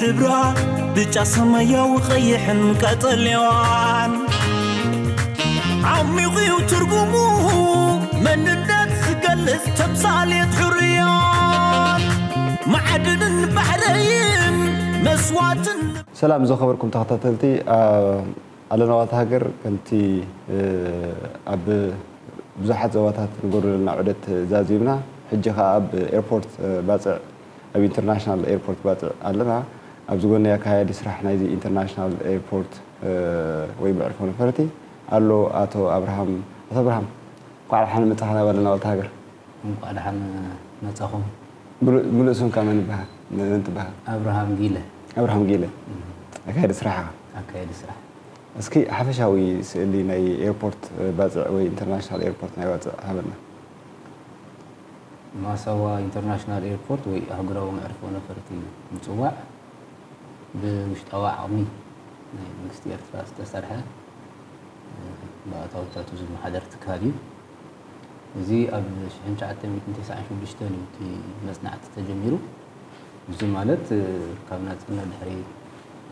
ሕብራ ብጫ ሰማያዊ ቀይሕን ቀጠልያን ዓሚቑ እዩ ትርጉሙ። መንነት ዝገልጽ ተምሳሌት ሕርያን ማዕድንን ባሕረይን መስዋዕትን። ሰላም ዝኸበርኩም ተኸታተልቲ፣ ኣለና ዋልታ ሃገር ከምቲ ኣብ ብዙሓት ዞባታት ንገብረልና ዑደት ዛዚምና፣ ሕጂ ከኣ ኣብ ኤርፖርት ባጽዕ፣ ኣብ ኢንተርናሽናል ኤርፖርት ባጽዕ ኣለና። ኣብዚ ጎኒ ኣካያዲ ስራሕ ናይዚ ኢንተርናሽናል ኤርፖርት ወይ መዕርፎ ነፈርቲ ኣሎ ኣቶ ኣብርሃም። ኣቶ ኣብርሃም፣ እንኳዕ ደሓን መጻኻ ናብ ኣለና ዋልታ ሃገር። እንኳዕ ደሓን መጻኹም። ምሉእ ስምካ መን ይበሃል? መን ትበሃል? ኣብርሃም ጊለ። ኣብርሃም ጊለ። ኣካያዲ ስራሕ ኢኻ። ኣካያዲ ስራሕ። እስኪ ሓፈሻዊ ስእሊ ናይ ኤርፖርት ባጽዕ ወይ ኢንተርናሽናል ኤርፖርት ናይ ባጽዕ ሃበና። ማሳዋ ኢንተርናሽናል ኤርፖርት ወይ ኣህጉራዊ መዕርፎ ነፈርቲ ምጽዋዕ ብውሽጣዊ ዓቕሚ ናይ መንግስቲ ኤርትራ ዝተሰርሐ ብኣታዊታቱ ዝመሓደር ትካል እዩ። እዚ ኣብ ሽሕን ትሽዓተ ሚእትን ተስዓን ሽዱሽተን እዩ እቲ መጽናዕቲ ተጀሚሩ። እዚ ማለት ካብ ናጽነት ድሕሪ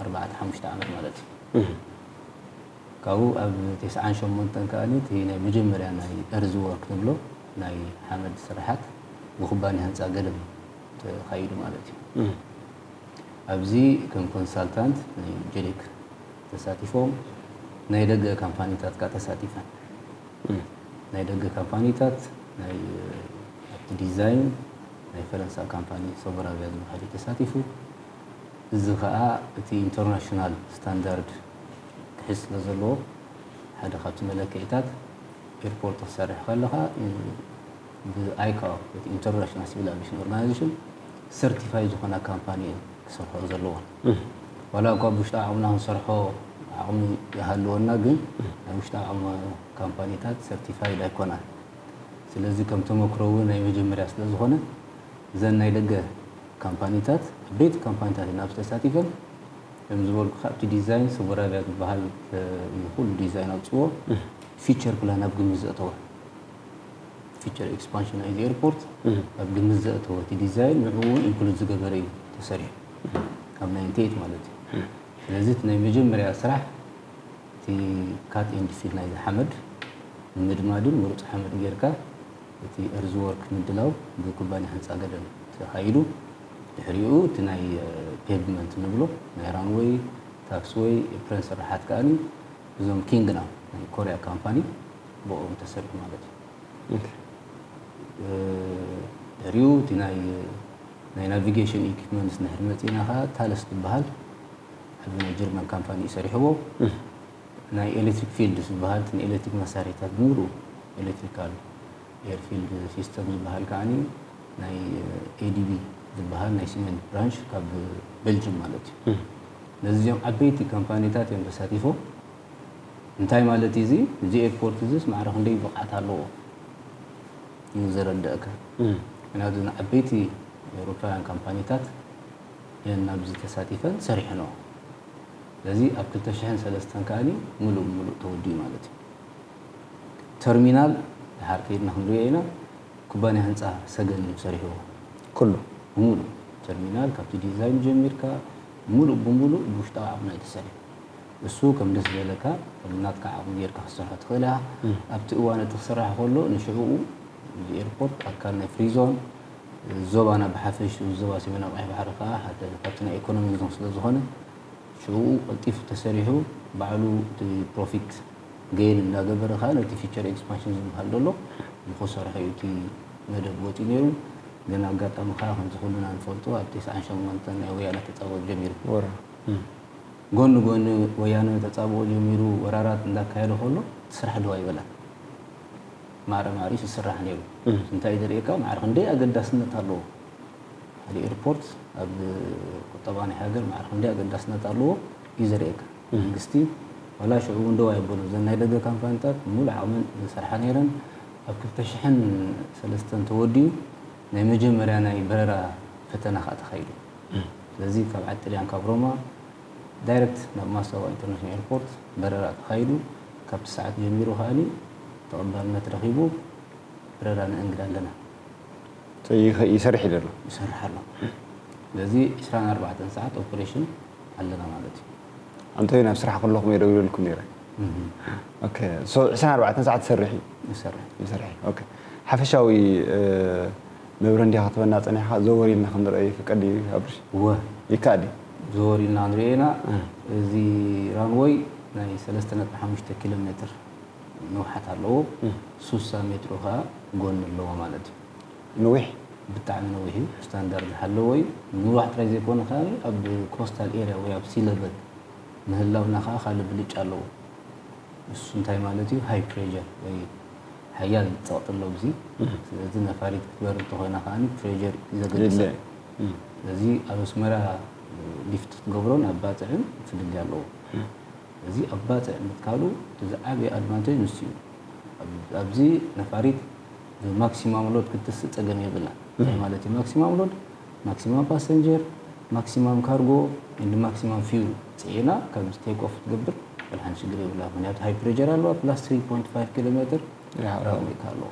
ኣርባዕተ ሓሙሽተ ዓመት ማለት እዩ። ካብኡ ኣብ ተስዓን ሸሞንተን ከኣ እቲ ናይ መጀመርያ ናይ earthwork ንብሎ ናይ ሓመድ ስራሓት ብኩባንያ ህንፃ ገደም ተኻይዱ ማለት እዩ። ኣብዚ ከም ኮንሳልታንት ናይ ጀዴክ ተሳቲፎም፣ ናይ ደገ ካምፓኒታት ከኣ ተሳቲፈን። ናይ ደገ ካምፓኒታት ናይ ኣብቲ ዲዛይን ናይ ፈረንሳ ካምፓኒ ሶበራቪያ ዝበሃል እዩ ተሳቲፉ። እዚ ከኣ እቲ ኢንተርናሽናል ስታንዳርድ ክሕዝ ስለ ዘለዎ ሓደ ካብቲ መለክዒታት ኤርፖርት ክትሰርሕ ከለኻ ብኣይካኦ እቲ ኢንተርናሽናል ሲቪል ኣቪሽን ኦርጋናይዜሽን ሰርቲፋይ ዝኾና ካምፓኒ እየን ክሰርሖ ዘለዎን። ዋላ እኳ ብውሽጣዊ ዓቕምና ክንሰርሖ ዓቕሚ ይሃልወና፣ ግን ናይ ውሽጣዊ ዓቕሚ ካምፓኒታት ሰርቲፋይድ ኣይኮናን። ስለዚ ከም ተመክሮ እውን ናይ መጀመርያ ስለ ዝኾነ እዘን ናይ ደገ ካምፓኒታት፣ ዓበይቲ ካምፓኒታት እየን ኣብዚ ተሳቲፈን። ከም ዝበልኩ ካብቲ ዲዛይን ሶበራቪያ ዝበሃል እዩ ኩሉ ዲዛይን ኣውፅዎ። ፊቸር ፕላን ኣብ ግምት ዘእተወ፣ ፊቸር ኤክስፓንሽን ናይዚ ኤርፖርት ኣብ ግምት ዘእተወ እቲ ዲዛይን ንዕኡ እውን ኢንክሉድ ዝገበረ እዩ ተሰሪሑ ኣብ ናይንቲ ኤይት ማለት እዩ። ስለዚ እቲ ናይ መጀመርያ ስራሕ እቲ ካት ኤንድ ፊል ናይዚ ሓመድ ንምድማድን ምሩፅ ሓመድ ጌርካ እቲ earthwork ምድላው ብኩባንያ ህንፃ ገደም ተኻይዱ። ድሕሪኡ እቲ ናይ ፔቭመንት ንብሎ ናይ ራንወይ፣ ታክስወይ፣ ኤፕረን ስራሓት ከኣ እዞም ኪንግና ናይ ኮርያ ካምፓኒ ብኦም ተሰሪሑ ማለት እዩ። ድሕሪኡ እቲ ናይ ናይ ናቪጌሽን ኢኩፕመንትስ እንድሕር መፂእና ከዓ ታለስ ትበሃል ዓቢ ናይ ጀርመን ካምፓኒ እዩ ሰሪሕዎ። ናይ ኤሌክትሪክ ፊልድ ዝበሃል እቲ ንኤሌክትሪክ መሳርሒታት ብምሉኡ ኤሌክትሪካል ኤር ፊልድ ሲስተም ዝበሃል ከዓኒ ናይ ኤዲቢ ዝበሃል ናይ ሲመንት ብራንች ካብ ቤልጅም ማለት እዩ። ነዚኦም ዓበይቲ ካምፓኒታት እዮም ተሳቲፎም። እንታይ ማለት እዩ እዚ? እዚ ኤርፖርት እዚስ ማዕረ ክንደይ ብቕዓት ኣለዎ እዩ ዘረድአካ። ምክንያቱ ንዓበይቲ ኤውሮፓውያን ካምፓኒታት እየን ናብዚ ተሳቲፈን ሰሪሐንኦ። ስለዚ ኣብ ክልተ ሽሕን ሰለስተን ከኣኒ ሙሉእ ብሙሉእ ተወዲኡ ማለት እዩ። ተርሚናል ድሓር ከይድና ክንሪኦ ኢና። ኩባንያ ህንፃ ሰገን እዩ ሰሪሕዎ። ኩሉ ሙሉእ ተርሚናል ካብቲ ዲዛይን ጀሚርካ ሙሉእ ብሙሉእ ብውሽጣዊ ዓቕምና እዩ ተሰሪሑ። እሱ ከም ደስ ዝበለካ ከም ናትካ ዓቕሚ ጌርካ ክትሰርሖ ትኽእል ኢኻ። ኣብቲ እዋን እቲ ክስራሕ ከሎ ንሽዕኡ እዚ ኤርፖርት ኣካል ናይ ፍሪ ዞን ዞባና ብሓፈሽኡ ዞባ ሰሜናዊ ቀይሕ ባሕሪ ከዓ ሓደ ካብቲ ናይ ኢኮኖሚ ዞን ስለ ዝኾነ ሽዕኡ ቀልጢፉ ተሰሪሑ ባዕሉ እቲ ፕሮፊት ገይን እንዳገበረ ከዓ ነቲ ፊቸር ኤክስፓንሽን ዝበሃል ዘሎ ንክሰርሖ እዩ እቲ መደብ ወፂኡ ነይሩ። ግን ኣጋጣሚ ከዓ ከምዚ ኩልና ንፈልጦ ኣብ ተስዓን ሸሞንተን ናይ ወያነ ተፃብኦ ጀሚሩ። ወራ ጎኒ ጎኒ ወያነ ተፃብኦ ጀሚሩ ወራራት እንዳካየደ ከሎ እቲ ስራሕ ደው ኣይበለን። ማዕረ ማዕሪኡ ይስራሕ ነይሩ። እንታይ እዩ ዘርእየካ? ማዕረ ክንደይ ኣገዳስነት ኣለዎ። ሓደ ኤርፖርት ኣብ ቁጠባ ናይ ሃገር ማዕረ ክንደይ ኣገዳስነት ኣለዎ እዩ ዘርእየካ። መንግስቲ ዋላ ሽዑ እውን ደው ኣይበሉን። እዘን ናይ ደገ ካምፓኒታት ብሙሉእ ዓቕመን ዝሰርሓ ነይረን። ኣብ ክልተ ሽሕን ሰለስተን ተወዲኡ ናይ መጀመርያ ናይ በረራ ፈተና ከዓ ተኻይዱ። ስለዚ ካብ ዓዲ ጥልያን ካብ ሮማ ዳይረክት ናብ ማሳዋ ኢንተርናሽናል ኤርፖርት በረራ ተኻይዱ። ካብቲ ሰዓት ጀሚሩ ከኣኒ ተቐባልነት ረኺቡ በረራ ነእንግድ ኣለና። ይሰርሕ እዩ ዘሎ። ይሰርሕ ኣሎ። ስለዚ ዕስራን ኣርባዕተን ሰዓት ኦፕሬሽን ኣለና ማለት እዩ። ኣንቶይ ናብ ስራሕ ከለኹም እየ ደዊለልኩም ነይረ። ኦኬ፣ so ዕስራን ኣርባዕተን ሰዓት ትሰርሕ እዩ? ይሰርሕ። ይሰርሕ እዩ። ኦኬ፣ ሓፈሻዊ መብረ እንዲያ ክትበና ፀኒሕካ ዘወር ኢልና ክንርአ ይፍቀድ እዩ ኣብርሽ? እወ፣ ይከኣል እዩ። ዘወር ኢልና ክንሪኦ ኢና። እዚ ራንወይ ናይ ሰለስተ ነጥቢ ሓሙሽተ ኪሎ ሜትር ንውሓት ኣለዎ። ሱሳ ሜትሮ ከዓ ጎኒ ኣለዎ ማለት እዩ። ነዊሕ ብጣዕሚ ነዊሕ እዩ። ስታንዳርድ ዝሓለዎ እዩ። ንዋሕ ጥራይ ዘይኮነ ከዓ ኣብ ኮስታል ኤሪያ ወይ ኣብ ሲ ለቨል ምህላውና ከዓ ካልእ ብልጫ ኣለዎ። እሱ እንታይ ማለት እዩ? ሃይ ፕሬር ወይ ሓያል ፀቕጢ ኣሎ ኣብዚ። ስለዚ ነፋሪት ክትበር እንተኾይና ከዓ ፕሬር ዘገድሳ። ስለዚ ኣብ ኣስመራ ሊፍት ክትገብሮን ኣብ ባፅዕን ፍልልይ ኣለዎ። እዚ ኣብ ባፅዕ ምትካሉ እቲ ዝዓበየ ኣድቫንቴጅ ንሱ እዩ። ኣብዚ ነፋሪት ብማክሲማም ሎድ ክትስእ ፀገም የብላ። እንታይ ማለት እዩ ማክሲማም ሎድ? ማክሲማም ፓሰንጀር፣ ማክሲማም ካርጎ፣ እንዲ ማክሲማም ፊውል ፅዒና ካብ ቴክ ኦፍ ትገብር። ወላ ሓንቲ ሽግር የብላ። ምክንያቱ ሃይ ፕሬር ኣለዋ ፕላስ ትሪ ፖይንት ፋይቭ ኪሎ ሜትር ራንዌይ ኣለዋ።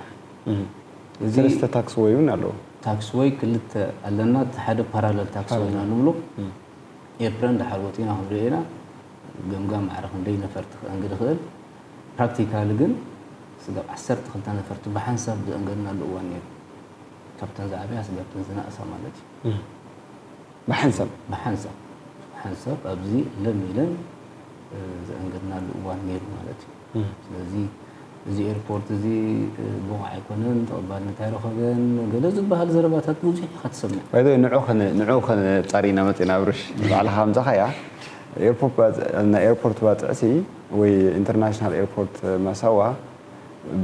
እዚ ሰለስተ ታክስ ወይ እውን ኣለዎ። ታክስ ወይ ክልተ ኣለና። እቲ ሓደ ፓራለል ታክስ ወይ ኢና ንብሎ። ኤፕረን ድሓር ወፂና ክንሪኦ ኢና። ገምጋም ማዕረ ክንደይ ነፈርቲ ክእንግድ ይኽእል። ፕራክቲካሊ ግን ስጋብ ዓሰርተ ክልተ ነፈርቲ ብሓንሳብ ዘእንገድናሉ እዋን ነይሩ። ካብተን ዝዓበያ ስጋብተን ዝነእሳ ማለት እዩ። ብሓንሳብ ብሓንሳብ ብሓንሳብ ኣብዚ ለም ኢለን ዘእንገድናሉ እዋን ነይሩ ማለት እዩ። ስለዚ እዚ ኤርፖርት እዚ ብቑዕ ኣይኮነን፣ ተቐባልነት ኣይረኸበን፣ ገለ ዝበሃል ዘረባታት ብዙሕ ኢኻ ትሰምዕ። ባይዘ ንዑ ንዑ ከነጻሪ ኢና መጺና ኣብርሽ ባዕልኻ ምጻኻ እያ። ኤርፖርት ባጽዕ- ናይ ኤርፖርት ባጽዕሲ ወይ ኢንተርናሽናል ኤርፖርት ማሳዋ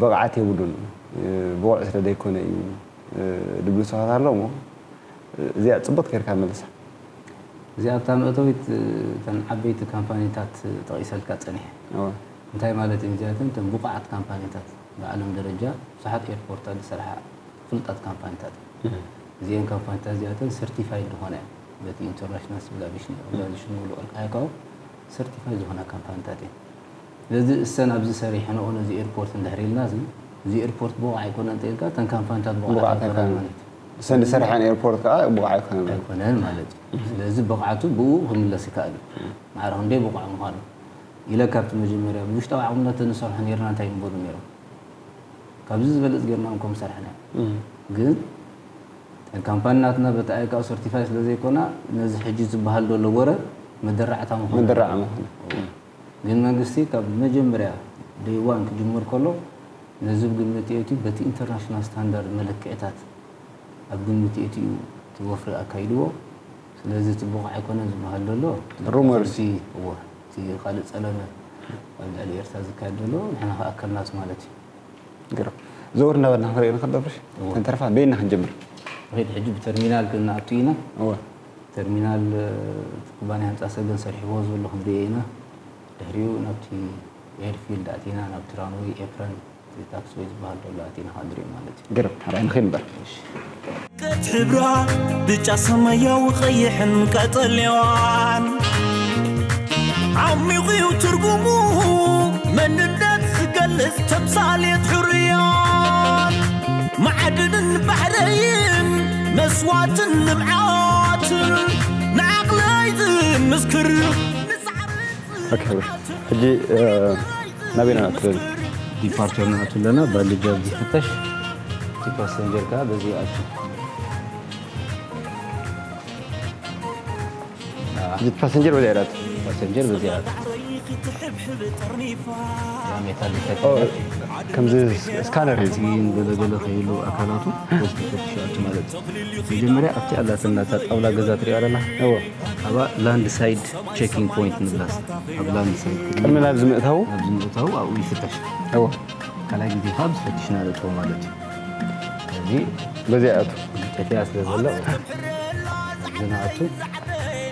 ብቕዓት የብሉን፣ ብቑዕ ስለ ዘይኮነ እዩ ዝብሉ ሰባት ኣለዉ እሞ እዚኣ ጽብቕቲ ጌርካ መልሳ። እዚኣ እታ መእተዊት እተን ዓበይቲ ካምፓኒታት ጠቒሰልካ ጸኒሐ። እወ። እንታይ ማለት እዩ እዚኣተን? እተን ብቑዓት ካምፓኒታት ብዓለም ደረጃ ብዙሓት ኤርፖርታት ዝሰርሓ ፍሉጣት ካምፓኒታት እየን። እዚአን ካምፓኒታት እዚኣተን ሰርቲፋይድ ዝኾና እየን በቲ ኢንተርናሽናል ሲቪል ኣቪሽን ኦርጋናይዜሽን ንብሎ ቀልቃ ያካኦ ሰርቲፋይድ ዝኾና ካምፓኒታት እየን። ስለዚ እሰን ኣብዚ ሰሪሐንኦ ነዚ ኤርፖርት እንድሕር ኢልና እዚ እዚ ኤርፖርት ብቑዕ ኣይኮነን እንተኢልካ እተን ካምፓኒታት ብቑዓት ብቑዓት ኣይኮነን ኣይኮነን። ማለት እዩ። እሰን ዝሰርሐን ኤርፖርት ከዓ ብቑዕ ኣይኮነን። ኣይኮነን ማለት እዩ። ስለዚ ብቕዓቱ ብኡ ክምለስ ይከኣል እዩ። ማዕረ ክንደይ ብቑዕ ምዃኑ ኢለ ካብቲ መጀመርያ ብውሽጣዊ ዓቕምና ተንሰርሖ ነይርና እንታይ ምበሉ ነይሮም። ካብዚ ዝበለፅ ጌርና እንኮም ሰርሕና ግን እተን ካምፓኒ ናትና በቲ ኣይካኦ ሰርቲፋይ ስለ ዘይኮና ነዚ ሕጂ ዝበሃል ዘሎ ወረ መደራዕታ ምኾነ መደራዕ ምኾነ። ግን መንግስቲ ካብ መጀመርያ ደይ ዋን ክጅምር ከሎ ነዚ ብግምት የእትዩ በቲ ኢንተርናሽናል ስታንዳርድ መለክዕታት ኣብ ግምት የእትዩ እቲ ወፍሪ ኣካይድዎ። ስለዚ እቲ ብቑዕ ኣይኮነን ዝበሃል ዘሎ ሩመርስ። እቲ እዎ እቲ ካልእ ጸለመ ኣብ ልዕሊ ኤርትራ ዝካየድ ዘሎ ንሕና ከኣከልናስ ማለት እዩ። ግርም። ዘወር እናበልና ክንሪኦ ንኽእል ዶ ኣብርሽ? እዎ። ተንተርፋ በይና ክንጀምር። ንኸይድ ሕጂ ብተርሚናል ክንኣቱ ኢና። እወ። ተርሚናል እቲ ኩባንያ ህንፃ ሰገን ሰሪሕዎ ዘሎ ክንሪኦ ኢና። ድሕሪኡ ናብቲ ኤርፊልድ ኣቲና ናብቲ ራንወይ ኤፕረን እቲ ታክስወይ ዝበሃል ዘሎ ኣቲና ከዓ ንሪኦ ማለት እዩ። ግርም። ሓራይ ንኸይድ ንበር። ቀት ሕብራ ብጫ ሰማያዊ ቀይሕን ቀጠልያን ዓሚቑ እዩ ትርጉሙ መንነት ዝገልጽ ተምሳሌት ሕርያን ማዕድንን ባሕረይን መስዋዕትን ልምዓትን ንዓቕለይ ዝምስክር ንጻዕሪ ኦኬ፣ ሕጂ ናበይ ኢና ንኣቱ ዘለና? ዲፓርቸር ንኣቱ ኣለና። ባልጃ ዝፍተሽ እቲ ፓሰንጀር ከዓ በዚ ይኣቱ። ሕጂ እቲ ፓሰንጀር በዚ ይኣቱ። ፓሰንጀር በዚ ይኣቱ። ሜታል ዲቴክተር ከምዚ ስካነር እዩ። እዚ ገለገለ ከይሉ ኣካላቱ በዚ ተፈትሹ ኣቱ ማለት እዩ። መጀመርያ ኣብቲ ኣላትና እታ ጣውላ ገዛ ትሪኦ ኣለና። እዎ። ኣብኣ ላንድ ሳይድ ቼኪንግ ፖይንት ንብላስ ኣብ ላንድ ሳይድ ቅድሚ ናብ ዝምእታው ናብ ዝምእታው ኣብኡ ይፍተሽ። እዎ። ካልኣይ ግዜ ካብ ዝፈትሽና ነጥቦ ማለት እዩ። እዚ በዚኣ እቱ ጠፊኣ ስለ ዘሎ ዝንኣቱ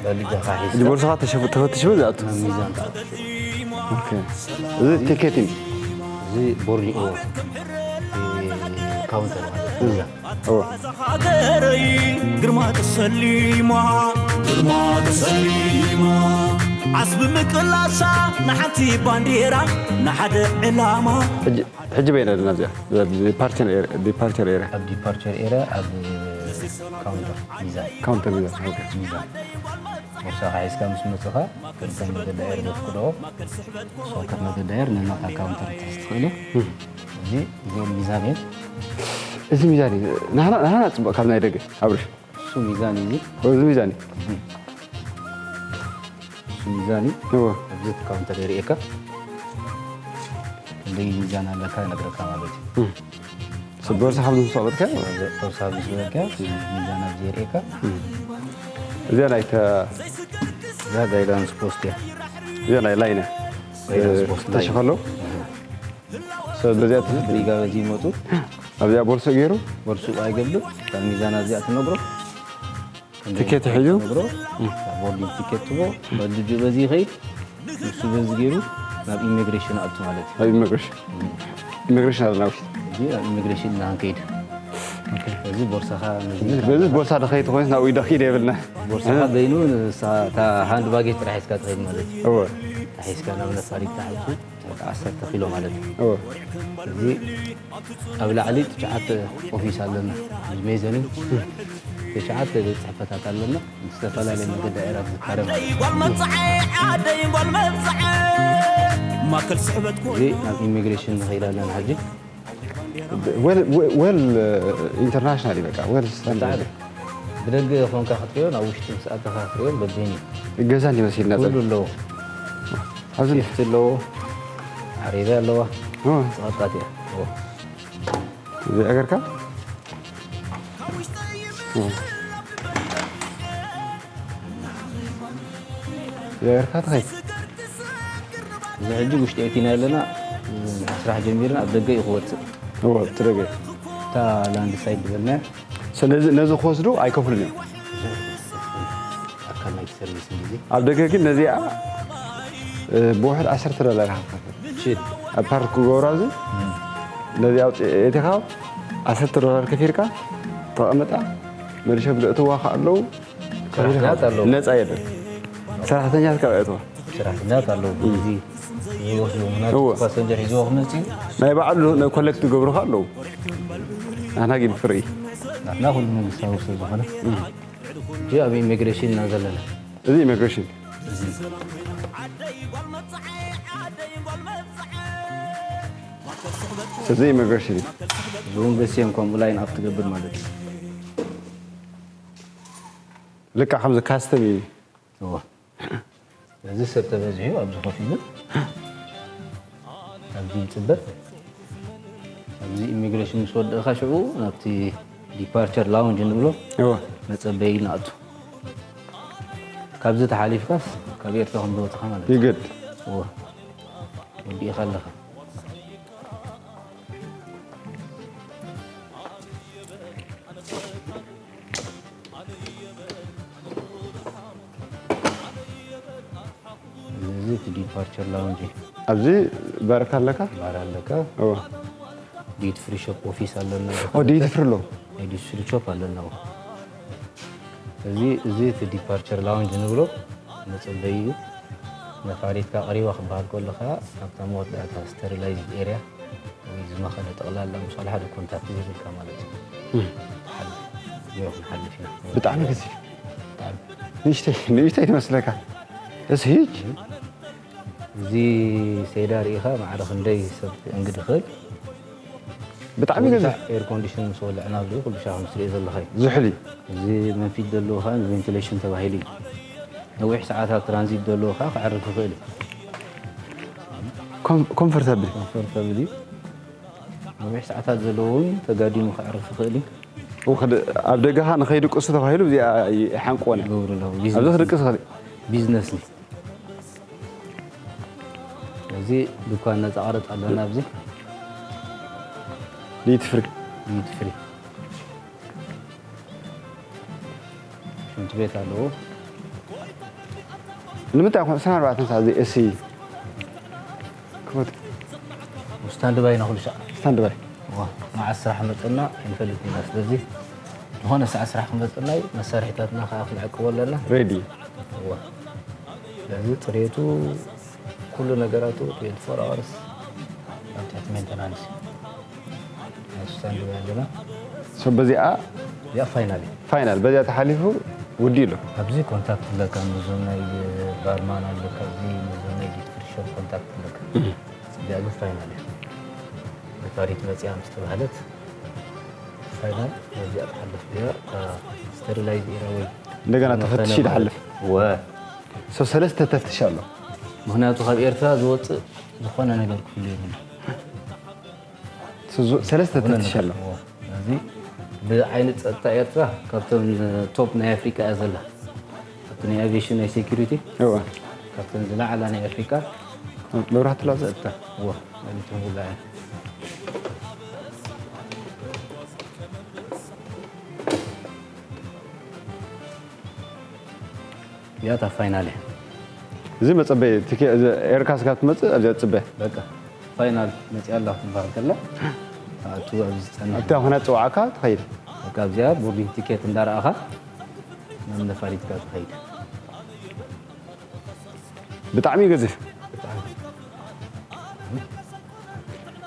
በልጃኻ እዚ ሒዝካ ቦርሳኻ ተሸፍ- ተፈትሽ በዚኣ እቱ ናብ ሚዛን ተኣቱ። ኦኬ። እዚ ቲኬት እዩ። እዚ ቦርዲንግ ካውንተር ማለት እዩ። ሚዛን እዎ። ሃገረይ ግርማ ተሰሊማ ግርማ ተሰሊማ ዓስቢ ምቅላሳ ንሓንቲ ባንዴራ ንሓደ ዕላማ ሕጂ- ሕጂ በይና ዘለና እዚኣ ዲፓርቸር ኤሪያ ኣብ ዲፓርቸር ኤሪያ ኣብ ካውንተር ሚዛን ካውንተር ሚዛን። ኦኬ። ሚዛን ቦርሳኻ ሒዝካ ምስ መፅኻ ክልተ መገዲ ኣየር ዘፍቅዶ ሶከት መገዲ ኣየር ነናታ ካውንተር ክትሕዝ ትኽእል እዩ። እዚ እዚኦም ሚዛን እዮም። እዚ ሚዛን እዩ። ናህና ናህና ፅቡቅ ካብ ናይ ደገ ኣብርሽ። እሱ ሚዛን እዩ። እዚ ሚዛን እዩ። እሱ ሚዛን እዩ። እወ። ኣብዚ እቲ ካውንተር የርእየካ። ክንደይ ሚዛን ኣለካ ይነግረካ ማለት እዩ። ስበርሲ ካብ ዝምሰበትካ ጦርሳ ምስ በልካ ሚዛን ኣብዚ የርእየካ። እዚኣ ናይ ተ- እዛ ጋይዳንስ ፖስት እያ። እዚኣ ናይ ላይነ ጋይዳንስ ፖስት ላይ ተሸኸሎ ሰብ በዚኣ ትፍት ብሪጋ በዚ ይመፁ። ኣብዚኣ ቦርሶ ገይሩ ወርሱ ኣይገብር ካብ ሚዛን ኣብዚኣ ትነግሮ። ትኬት ሒዙ ነግሮ። ቦርዲንግ ቲኬት ትቦ በልጁ በዚ ይኸይድ። ንሱ በዚ ገይሩ ናብ ኢሚግሬሽን ኣቱ ማለት እዩ። ኣብ ኢሚግሬሽን ኢሚግሬሽን ኣለና ውሽጢ እዚ ናብ ኢሚግሬሽን ኢና ክንከይድ። እዚ ቦርሳኻ ነዚ በዚ ቦርሳ ደኸይት ኮይንስ ናብኡ ደኺድ የብልና ቦርሳኻ በይኑ ንሳ- እታ ሃንድ ባጌጅ ጥራሕ ሒዝካ ትኸይድ ማለት እዩ። እወ ጥራሕ ሒዝካ ናብ ነፋሪት ተሓቱ ዓሰርተ ኪሎ ማለት እዩ። እወ እዚ ኣብ ላዕሊ ትሽዓተ ኦፊስ ኣለና። ሜዘኒ ትሽዓተ ቤት ፅሕፈታት ኣለና። ዝተፈላለየ መገዲ ኣየራት ዝካረ ማለት እዩ። ጓል መብፅዐ ዓደይ ጓል መብፅዐ ማእከል ስሕበት ኮ እዚ ናብ ኢሚግሬሽን ንኸይድ ኣለና ሕጂ። ወል ኢንተርናሽናል እዩ በቃ ወል ስታንዳርድ ብደገ ኾንካ ክትሪኦ ናብ ውሽጢ ምስ ኣተኻ ክትሪኦ በበይኑ እዩ። ገዛ እንዲመስልና ኩሉ ኣለዎ። ኣብዚ ሊፍት ኣለዎ። ዓረብያ ኣለዋ። እ፣ ፅቐጣት እያ። እዚ እግርካ እ። እዚ እግርካ ትኸይድ እዚ ሕጂ ውሽጢ ኣቲና ኣለና። ስራሕ ጀሚርና ኣብ ደገ እዩ ክወፅእ። እወ ትደገ እታ ላንድ ሳይድ ዝበልና ነዚ ነዚ ክወስዱ ኣይከፍሉን እዮም ኣካል ናይቲ ሰርቪስ እንግዜ ኣብ ደገ ግን ነዚኣ እ፣ ብውሕድ ዓሰርተ ዶላር ኢኻ ትኸፍል ሽት ኣብ ፓርክ ክገብራ እዚ ነዚ ኣውፅእትኻ ዓሰርተ ዶላር ከፊልካ ተቐመጣ መሊሾም ዘእትዋ ከዓ ኣለዉ ሰራሕተኛታት ኣለዉ። ነፃ የለን ሰራሕተኛታት ካብ ኣእትዋ ሰራሕተኛታት ኣለዉ። እዚ ዝወስዱ ምናት እወ። ፓሰንጀር ሒዝዎ ክመፅእ እዩ። ናይ ባዕሉ ናይ ኮሌክት ዝገብሩ ከዓ ኣለዉ ኣና ግን ፍሪ ናትና ኩሉ መንግስታዊ ስለ ዝኾነ ሕጂ ኣብ ኢሚግሬሽን ኢና ዘለና። እዚ ኢሚግሬሽን እዚ ኢሚግሬሽን እዩ ዝውን በስዮም ከምኡ ላይን ኣፕ ትገብር ማለት እዩ። ልካ ከምዚ ካስተም እዩ እወ። እዚ ሰብ ተበዚሑ ኣብዚ ኮፍ ኢሉ ኣብዚ ይፅበ ኣብዚ ኢሚግሬሽን ምስ ወደእካ ሽዑ ናብቲ ዲፓርቸር ላውንጅ እንብሎ እወ መፀበይ ንኣቱ ካብዚ ተሓሊፍካስ ካብ ኤርትራ ከም ዝወፅኻ ማለት እዩ ይግድ እወ ወዲእኻ ኣለኻ እዚ እቲ ዲፓርቸር ላውንጅ እዩ ኣብዚ በረካ ኣለካ ባር ኣለካ እወ ዲዩቲ ፍሪ ሾፕ ኦፊስ ኣለና ኦ ዲዩቲ ፍሪ ኣሎ ናይ ዲዩቲ ፍሪ ሾፕ ኣለና እዚ እዚ እቲ ዲፓርቸር ላውንጅ ንብሎ መፀበይ እዩ ነፋሪትካ ቀሪባ ክበሃል ከሎ ከዓ ኣብታ መወዳእታ ስተሪላይዝድ ኤርያ ወይ ዝመኸነ ጠቕላላ ምስ ሓደ ኮንታክት ዘይብልካ ማለት እዩ ትሓልፍ ቢሮ ክንሓልፍ ኢና ብጣዕሚ ገዚፍ ብጣዕሚ ንእሽተይ ንእሽተይ ትመስለካ እስ ሂጅ እዚ ሴዳ ርኢኻ ማዕረ ክንደይ ሰብ ክእንግድ ይኽእል ብጣዕሚ ገዚፍ ኤር ኮንዲሽን ምስ ወልዕና ኣብዚ ኩሉ ሻ ከም ትሪኦ ዘለኻ እዩ ዝሑል እዩ እዚ መንፊት ዘለዎ ከዓ ቬንቲሌሽን ተባሂሉ እዩ ነዊሕ ሰዓታት ትራንዚት ዘለዎ ከዓ ክዕርፍ ይኽእል እዩ ኮም- ኮምፎርታብል ኮምፎርታብል እዩ ነዊሕ ሰዓታት ዘለዎ እውን ተጋዲሙ ክዕርፍ ይኽእል እዩ ወኸድ- ኣብ ደገኻ ንኸይድቅሱ ተባሂሉ እዚኣ ይሓንቆነ ይገብሩ ኣለዉ ኣብዚ ክድቅስ ይኽእል እዩ። ቢዝነስ እዩ እዚ ድኳን ነፃ ቀረፅ ኣለና ኣብዚ ዲዩቲ ፍሪ ዲዩቲ ፍሪ ሽንቲ ቤት ኣለዎ ንምንታይ ኮ ዕስራን ኣርባዕተን ሰዓት እዚ ኤሲ ክፈት ስታንድ ባይ ኢና ኩሉ ሰዓት ስታንድ ባይ እዋ፣ መዓስ ስራሕ መፀና ይንፈልጥ ኢና ስለዚ ዝኾነ ሰዓት ስራሕ ክመፀና እዩ መሳርሒታትና ከዓ ክንዕቅቦ ኣለና ሬዲ እዋ። ስለዚ ፅሬቱ ኩሉ ነገራቱ ትዌንቲ ፎር ኣወርስ ኣብ ትሕቲ ሜንተናንስ እዩ ስታንድ ባይ ኣለና ሰብ በዚኣ እዚኣ ፋይናል እያ። ፋይናል በዚኣ ተሓሊፉ ውዲ ኣሎ። ኣብዚ ኮንታክት ኣለካ፣ ምስዞም ናይ ባርማን ኣለካ፣ እዚ ምስዞም ናይ ዲት ፍሪ ሾፕ ኮንታክት ኣለካ። እዚኣ ግን ፋይናል እያ። ነፋሪት መፅያ ምስ ተባህለት ፋይናል በዚኣ ትሓልፍ እያ። እታ ስተሪላይዝ ኢራ ወይ እንደገና ተፈትሽ ይድሓልፍ። ወ ሰብ ሰለስተ ተፍትሽ ኣሎ። ምክንያቱ ካብ ኤርትራ ዝወፅእ ዝኾነ ነገር ክህሉ የብሉ። ሰለስተ ተፍትሽ ኣሎ። እዚ ብዓይኒ ፀጥታ ኤርትራ ካብቶም ቶፕ ናይ ኣፍሪቃ እያ ዘላ። ኣብቲ ናይ ኣቪሽን ናይ ሴኩሪቲ እዋ ካብተን ዝለዓላ ናይ ኣፍሪቃ መብራህቲ ላ ፀጥታ እዋ ማለት ነው። እዚኣ እታ ፋይናል እያ። እዚ መፀበይ ቲኬ- እዚ ኤርካስ ካብ ትመፅእ ኣብዚኣ ትፅበ። በቃ ፋይናል መፅያ ኣላ ክትበሃል ከላ ኣቱ ኣብዚ ዝፀንሕ ኣብታ ኩናት ፅዋዕካ ትኸይድ። በቃ ኣብዚኣ ቦርዲንግ ቲኬት እንዳረኣኻ ናብ ነፋሪትካ ትኸይድ። ብጣዕሚ እዩ ገዚፍ። ብጣዕሚ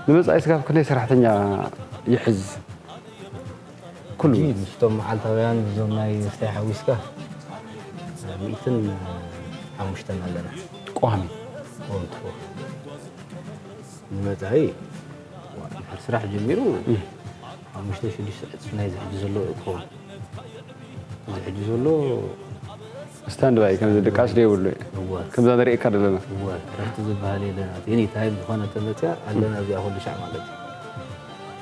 ንመፃኢ ስጋብ ክንደይ ሰራሕተኛ ይሕዝ? ኩሉ ሕጂ ምስቶም መዓልታውያን እዞም ናይ ስታይ ሓዊስካ ሚእትን ሓሙሽተን ኣለና። ቋሚ ኮንትሮ ንመፃኢ ድሕሪ ስራሕ ጀሚሩ ሓሙሽተ ሽዱሽተ ዕፅፊ ናይ ዝሕጂ ዘሎ ክኸውን ዝሕጂ ዘሎ ስታንድ ባይ ከምዚ ድቃስ ደይብሉ እዩ። እወ ከምዛ ንርእየካ ዘለና እወ ዕረፍቲ ዝበሃል የለን። ኣት ኤኒ ታይም ዝኾነ ተመፅያ ኣለና እዚኣ ኩሉ ሻዕ ማለት እዩ።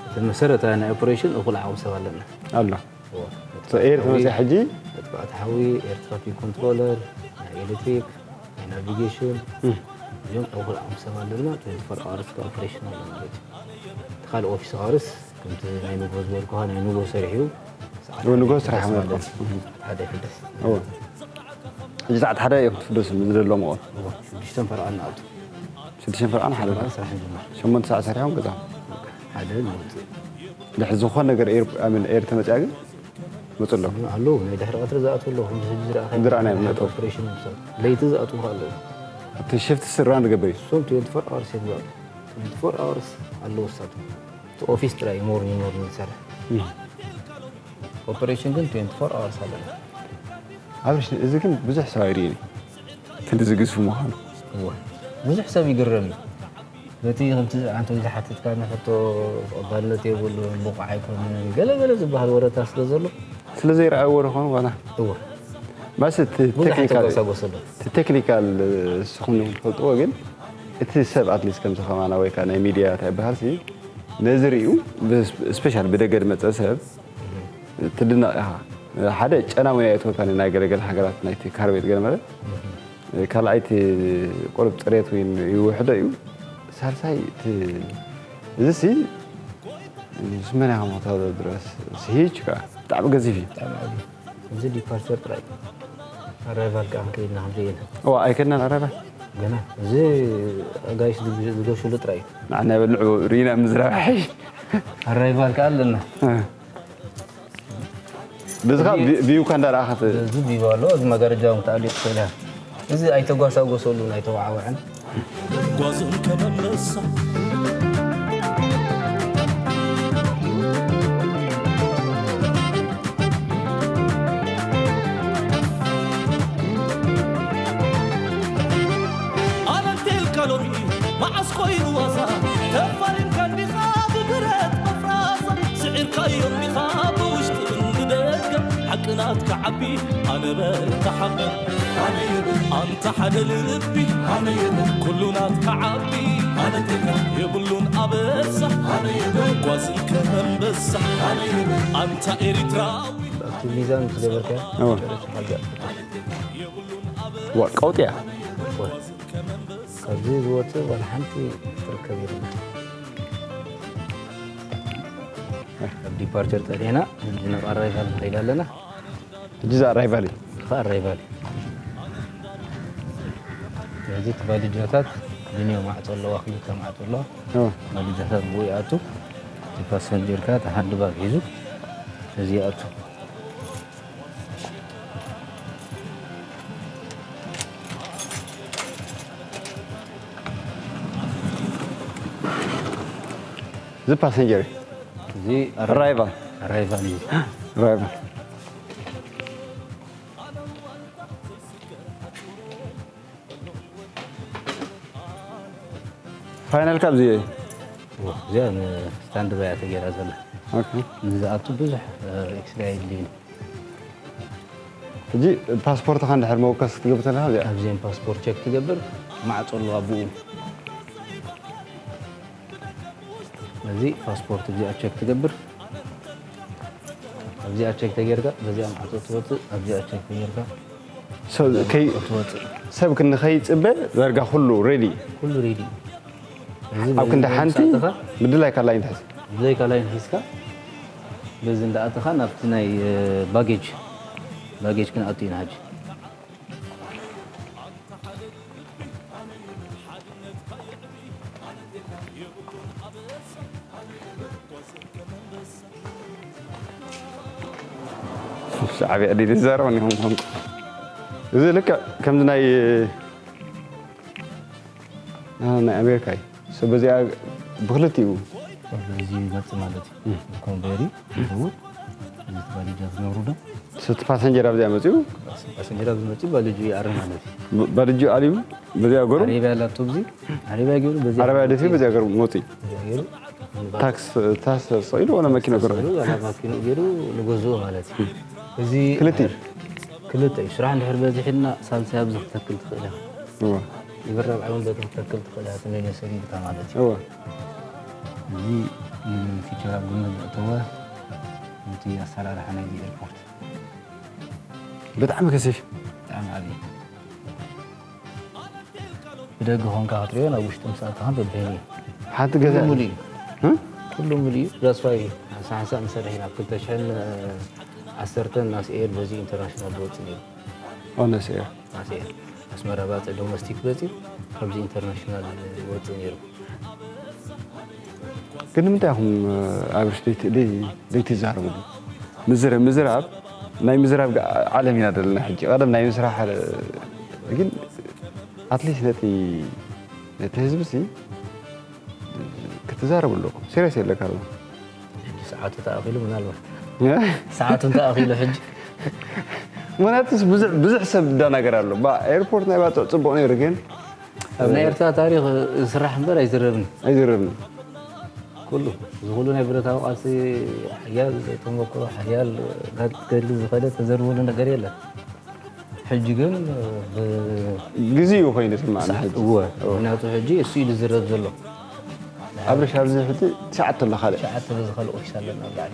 እቲ መሰረታዊ ናይ ኦፕሬሽን እኹል ዓቕሚ ሰብ ኣለና። ኣሎ እወ ኤር ተመፅያ ሕጂ መጥቃዕቲ ሓዊ፣ ኤር ትራፊክ ኮንትሮለር፣ ናይ ኤሌክትሪክ፣ ናይ ናቪጌሽን እዚኦም እኹል ዓቕሚ ሰብ ኣለና። ትዌንቲ ፎር ኣወርስ ኦፕሬሽን ኣሎ ማለት እዩ። እቲ ካልእ ኦፊስ ኣወርስ ከምቲ ናይ ንጎ ዝበልኩኻ ናይ ንጎ ሰሪሑ ሰዓት ንጎ ሓደ ስራሕ ይፍደስ ማለት ማለት እዩ። ሰዓት ሓደ ይፍደስ። እወ ሕጂ ሰዓት ሓደ እዮም ክትፍደሱ ዝደለዎም እዋን እወ ሽዱሽተ ፈርቓ እናኣቱ ሽዱሽተ ፈርቓን ሓደ ፈርቓ ስራሕ ንጅምር። ሸሞንተ ሰዓት ሰሪሖም ገዛ ሓደ ንወፅእ ድሕሪ ዝኾነ ነገር ኤር ኣምን ኤር ተመፅያ ግን መፁ ኣለኹ ኣለዉ ናይ ድሕሪ ቀትሪ ዝኣትዉ ኣለዉ። ከምዚ ሕጂ ዝረኣኻ ዝረኣናዮም ነጥቡ። ኦፕሬሽን ምሳት ለይቲ ዝኣትዉ ከ ኣለዉ። ኣብቲ ሽፍቲ ስራን ዝገብር እዩ እሶም ትዌንቲ ፎር ኣወርስ እዮም ዝኣትዉ። ትዌንቲ ፎር ኣወርስ ኣለዉ እሳቶም። እቲ ኦፊስ ጥራይ ሞርኒንግ ሞርኒንግ ዝሰርሕ። ኦፕሬሽን ግን ትዌንቲ ፎር ኣወርስ ኣለና። ኣብርሽ እዚ ግን ብዙሕ ሰብ ኣይርእን እዩ ክንዲ ዝግዝፉ ምዃኑ እወ ብዙሕ ሰብ ይግረም እዩ። በቲ ከምቲ ኣንተ ዝሓተትካኒ ሕቶ ተቐባልነት የብሉን፣ ብቑዕ ኣይኮነን፣ ገለ ገለ ዝበሃል ወረታት ስለ ዘሎ ስለ ዘይረኣይዎ ዶ ኾኑ ዋላ እወ ማስ እቲ ብዙሕ ቴክኒካል ኣይተጓሳጎሰሉን። እቲ ቴክኒካል ንስኹም ኢኹም ትፈልጥዎ ግን እቲ ሰብ ኣትሊስት ከምዚ ከማና ወይ ከዓ ናይ ሚድያ እንታይ ይበሃል ሲ ነዚ ርእዩ ስፔሻል ብደገ ዝመፀ ሰብ ትድነቕ ኢኻ። ሓደ ጨና እውን ኣይእትወካን ናይ ገለገለ ሃገራት ናይቲ ካርቤት ገለ ማለት ካልኣይቲ ቁሩብ ፅሬት እውን ይውሕዶ እዩ። ሳልሳይ እቲ እዚ ሲ ስመና ከሞታ ድረስ ስሂች ከዓ ብጣዕሚ ገዚፍ እዩ። ብጣዕሚ ዓብዪ እዚ ዲፓርቸር ጥራይ ኣራይቫል ከዓ ከይድና ክንርእየና እዋ ኣይከድናን ኣራይቫል ገና እዚ ኣጋይሽ ዝገሽሉ ጥራይ እዩ። ንዓና በልዑ ርኢና ምዝራብ ሓይሽ ኣራይቫል ከዓ ኣለና። በዚ ከዓ ቪውካ እንዳረኣኻ እዚ ቪው ኣሎ። እዚ መጋረጃ እውን ክትኣልዮ ትኽእል ኢኻ። እዚ ኣይተጓሳጎሰሉን ኣይተወዓወዐን። ጓዝን ከመመሳ ኣነቴልካ ሎሚ መዓስ ኮይኑ ዋዛ ተፋሪምካ እንዲኻ ብብረት መፍራሳ ስዒርካዮ እንዲኻ ብውሽጢ ብደገ ሓቂ ናትካ ዓቢ ኣነ በርታ ሓቂ ኣንታ ሓደ ልቢ ኩሉ ናትካ ዓቢ የብሉን ኣበሳ ጓዝን ከመንበሳ ኣንታ ኤሪትራዊ ኣብቲ ሚዛን ምስ ገበርካዮ እወ። መጨረሻ ሓቂ ዋ ቀውጢያ ካብዚ ዝወፅእ ዋላ ሓንቲ ትርከብ የብላ። ኣብ ዲፓርቸር ፀኒሕና ናብ ኣራይቫል ንኸይድ ኣለና። ሕጂ እዛ ኣራይቫል እዩ ኸ ኣራይቫል እዩ። ስለዚ እቲ ባልጃታት ድንዮ ማዕፆ ኣለዋ፣ ክልተ ማዕፆ ኣለዋ። እወ። ባልጃታት ብኡ ይኣቱ። እቲ ፓሰንጀር ከኣ እቲ ሃንድ ባግ ሒዙ እዚ ይኣቱ። እዚ ፓሰንጀር እዩ እዚ ኣራይቫል ኣራይቫል እዩ። ራይባ። ፋይናል ካብዚ እየ። እዚኣ ንስታንድ ባይ እያ ተገይራ ዘላ። ኦኬ። ንዝኣቱ ብዙሕ ኤክስሬ ኣይድልይን። ሕጂ ፓስፖርትኻ እንድሕር መወከስ ክትገብር ከለኻ እዚኣ ኣብዚኦም ፓስፖርት ቸክ ትገብር። ማዕጾ ኣለዋ ብኡ። እዚ ፓስፖርት እዚኣ ቸክ ትገብር። ኣብዚኣ ቸክ ተጌርካ በዚኣ ማዕጾ ትወፅእ። ኣብዚኣ ቸክ ተጌርካ ሰብ ከይ- ትወፅእ። ሰብ ክንኸይፅበ ዳርጋ ኩሉ ሬዲ። ኩሉ ሬዲ። እዚ ኣብ ክንዲ ሓንቲ ኣተኻ ምድላይ ካላይ እንታይ? ብዘይካ ላይን ሒዝካ በዚ እንዳኣተኻ ናብቲ ናይ ባጌጅ ባጌጅ ክንኣቱ ኢና ሕጂ። ዓብያ ድዩ ዝዛረብ እኒኹም ኾንኩ። እዚ ልክዕ ከምዚ ናይ ናይ ኣሜሪካ እዩ። ሰብ በዚኣ ብክልቲኡ በዚ ይመጽእ ማለት እዩ። ኮንቬሪ ይኸውን። እዚ ባልጃ ዝነብሩ ዶ? ስቲ ፓሰንጀር ኣብዚኣ መጺኡ? ፓሰንጀር ኣብዚ መጺኡ ባልጁ ይኣርም ማለት እዩ። ባልጁ ኣልዩ በዚኣ ገሩ? ዓረብያ ላፕቶፕ ዚ ዓረብያ ገይሩ በዚኣ ዓረብያ ደፊኡ በዚኣ ገሩ መጺኡ። በዚኣ ገይሩ ታክስ ታክስ ሰቂሉ ዋላ መኪና ገሩ? ሰቂሉ ዋላ መኪና ገይሩ ንገዝኡ ማለት እዩ። እዚ ክልተ ክልተ እዩ። ስራሕ እንድሕር በዚሕና ሳልሳይ ኣብዚ ክተክል ትኽእል ኢኻ። እወ። ይብረብ ዓለም በቲ ክተክል ትኽእል ኢኻ። ስሜን ሰሊልካ ማለት እዩ። እወ። እዚ ንፊቸር ኣብ ግምት ዘእተወ ነቲ ኣሰራርሓ ናይዚ ኤርፖርት። ብጣዕሚ ከሲፍ። ብጣዕሚ ዓብዪ። ብደገ ኾንካ ክትሪኦ ናብ ውሽጢ ምስ ኣተኻ በብሄን እዩ። ሓንቲ ገዛ ኩሉ ሙሉ እዩ። እ? ኩሉ ሙሉ እዩ። ዳስዋይ ሓንሳእ ሓንሳእ ንሰርሕ ኢና። ኣብ ክልተ ሽሕን ዓሰርተን ናስኤር በዚ ኢንተርናሽናል ዝወፅእ ነይሩ። ኦ፣ ናስኤር። ናስኤር። ኣስመራ ባፅዕ ዶሜስቲክ በፂኡ ካብዚ ኢንተርናሽናል ይወፅእ ነይሩ። ግን ንምንታይ ኢኹም ኣብርሽ ደይቲ- ደይ- ደይትዛረቡ? ምዝረ- ምዝራብ ናይ ምዝራብ ጋ- ዓለም ኢና ዘለና ሕጂ። ቀደም ናይ ምስራሕ ግን ኣትሊስት ነቲ ነቲ ህዝቢ ሲ ክትዛረቡ ኣለኩም። ሲሪየስ የለካ ኣለኹ። ሕጂ ሰዓቱ ተኣኺሉ ምናልባት። እ? ሰዓቱ ተኣኺሉ ሕጂ። ምክንያቱስ ብዙሕ ብዙሕ ሰብ ይደናገር ኣሎ። ባ- ኤርፖርት ናይ ባጽዕ ጽቡቕ ነይሩ ግን ኣብ ናይ ኤርትራ ታሪኽ ዝስራሕ እምበር ኣይዝረብን። ኣይዝረብን። ኩሉ እዚ ኩሉ ናይ ብረታዊ ቃልሲ ሓያል ተመክሮ ሓያል ገድሊ ዝኸደ ተዘርበሉ ነገር የለን። ሕጂ ግን ብ- ግዜ እዩ ኮይኑ ስማዕና ሕጂ። እወ፣ ምክንያቱ ሕጂ እሱ እዩ ዝዝረብ ዘሎ። ኣብርሽ ኣብዚ ሕጂ ትሽዓተ ኣሎ ካልእ። ትሽዓተ በዚ ካልእ ኦፊስ ኣለና ኣብ ላዕሊ።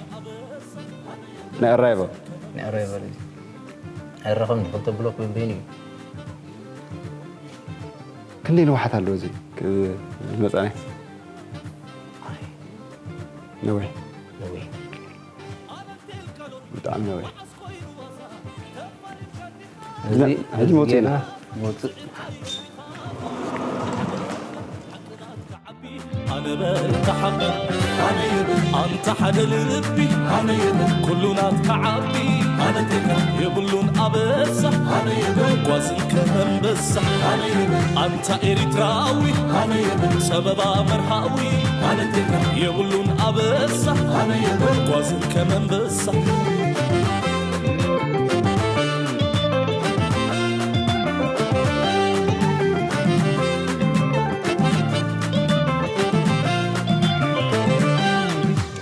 ናይ ኣራይቨል። ናይ ኣራይቨል እዩ። ኣይረኸብን፣ ክልተ ብሎክ በበይኑ እዩ። ክንደይ ንውሓት ኣለዎ እዚ ክ- ዝመጻናይ? ነዊሕ። ነዊሕ። ብጣዕሚ ነዊሕ። እዚ ሕጂ መውፅእ ኢና። መውፅእ። ኣነ በል ተሓበን ኣነ ይብል ኣንታ ሓደ ልቢ ኣነ ይብል ኩሉ ናትካ ዓቢ ኣነ ቴካ የብሉን ኣበሳ ኣነ ይብል ጓዝን ከመንበሳ ኣነ ይብል ኣንታ ኤሪትራዊ ኣነ ይብል ጸበባ መርሃዊ ኣነ ቴካ የብሉን ኣበሳ ኣነ ይብል ጓዝን ከመንበሳ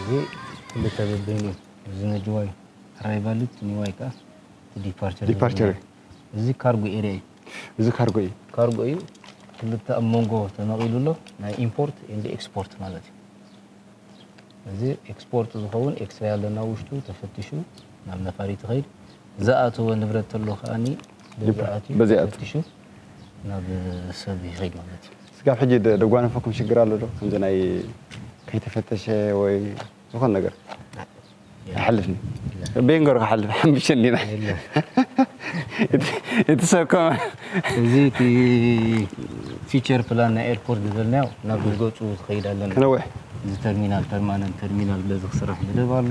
እዚ ክልተ በበይኑ እዩ። እዚ ነጅዋይ ኣራይቫል እዩ፣ እቲ ኒዋይ ከኣ እቲ ዲፓርቸር ዲፓርቸር እዩ። እዚ ካርጎ ኤርያ እዩ። እዚ ካርጎ እዩ። ካርጎ እዩ። ክልተ ኣብ መንጎ ተመቒሉ ኣሎ፣ ናይ ኢምፖርት ኤንድ ኤክስፖርት ማለት እዩ። እዚ ኤክስፖርት ዝኸውን ኤክስሬይ ኣለና ውሽጡ ተፈቲሹ ናብ ነፋሪት ይኸይድ። ዝኣተወ ንብረት ተሎ ከኣኒ በዚ ኣትዩ በዚ ኣትዩ። ተፈቲሹ ናብ ሰብ ይኸይድ ማለት እዩ። ስጋብ ሕጂ ደ- ደጓነፈኩም ሽግር ኣሎ ዶ? ከምዚ ናይ ከይተፈተሸ ወይ ዝኾነ ነገር ኣይሓልፍን። ቤንጎር ክሓልፍ ሓምሽተ እንዲና። የለን። እቲ- እቲ ሰብ ከማ እዚ እቲ ፊቸር ፕላን ናይ ኤርፖርት ዝበልናዮ ናብ ገጹ ዝኸይድ ኣለና። ክነውሕ። እዚ ተርሚናል ፐርማነንት ተርሚናል በዚ ክስራሕ መደብ ኣሎ።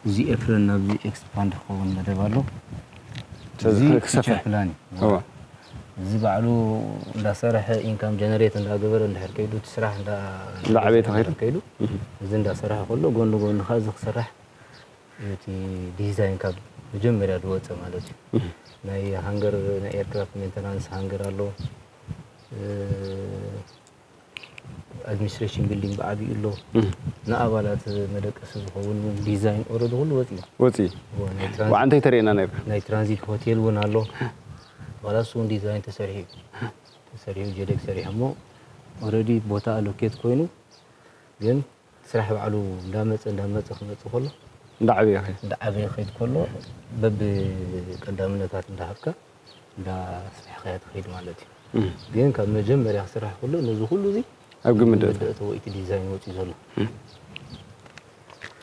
እዚ ኤፍረን ናብዚ ኤክስፓንድ ክኸውን መደብ ኣሎ። ስለዚ እዚ ክሰፍሕ። ፊቸር ፕላን እዩ። እዋ። እዚ ባዕሉ እንዳሰርሐ ኢንካም ጀነሬት እንዳገበረ እንድሕር ከይዱ እቲ ስራሕ እንዳ እንዳዓበየ ተኸይዱ። ከይዱ እዚ እንዳሰርሐ ከሎ ጎኒ ጎኒ ከዓ እዚ ክስራሕ እቲ ዲዛይን ካብ መጀመርያ ዝወፀ ማለት እዩ። ናይ ሃንገር ናይ ኤርክራፍት ሜንተናንስ ሃንገር ኣሎ። ኣድሚኒስትሬሽን ቢልዲንግ ብዓብዩ ኣሎ። ንኣባላት መደቀሲ ዝኸውን እውን ዲዛይን ኦረዲ ኩሉ ወፂኡ። ወፂ እዎ፣ ናይ ብዓንተይ ተርእየና ነይርካ። ናይ ትራንዚት ሆቴል እውን ኣሎ። ዋላ እሱ እውን ዲዛይን ተሰሪሑ እዩ። ተሰሪሑ ጀደግ ሰሪሖሞ ኦረዲ ቦታ ኣሎኬት ኮይኑ ግን ስራሕ ባዕሉ እንዳመፀ እንዳመፀ ክመፅእ ከሎ እንዳዓበየ ኸ እንዳዓበየ ክኸይድ ከሎ በብቀዳምነታት እንዳሃብካ እንዳስፍሕካያ ትኸይድ ማለት እዩ። ግን ካብ መጀመርያ ክስራሕ ከሎ ነዚ ኩሉ እዚ ኣብ ግምት መደእተዊ እቲ ዲዛይን ወፂኡ ዘሎ።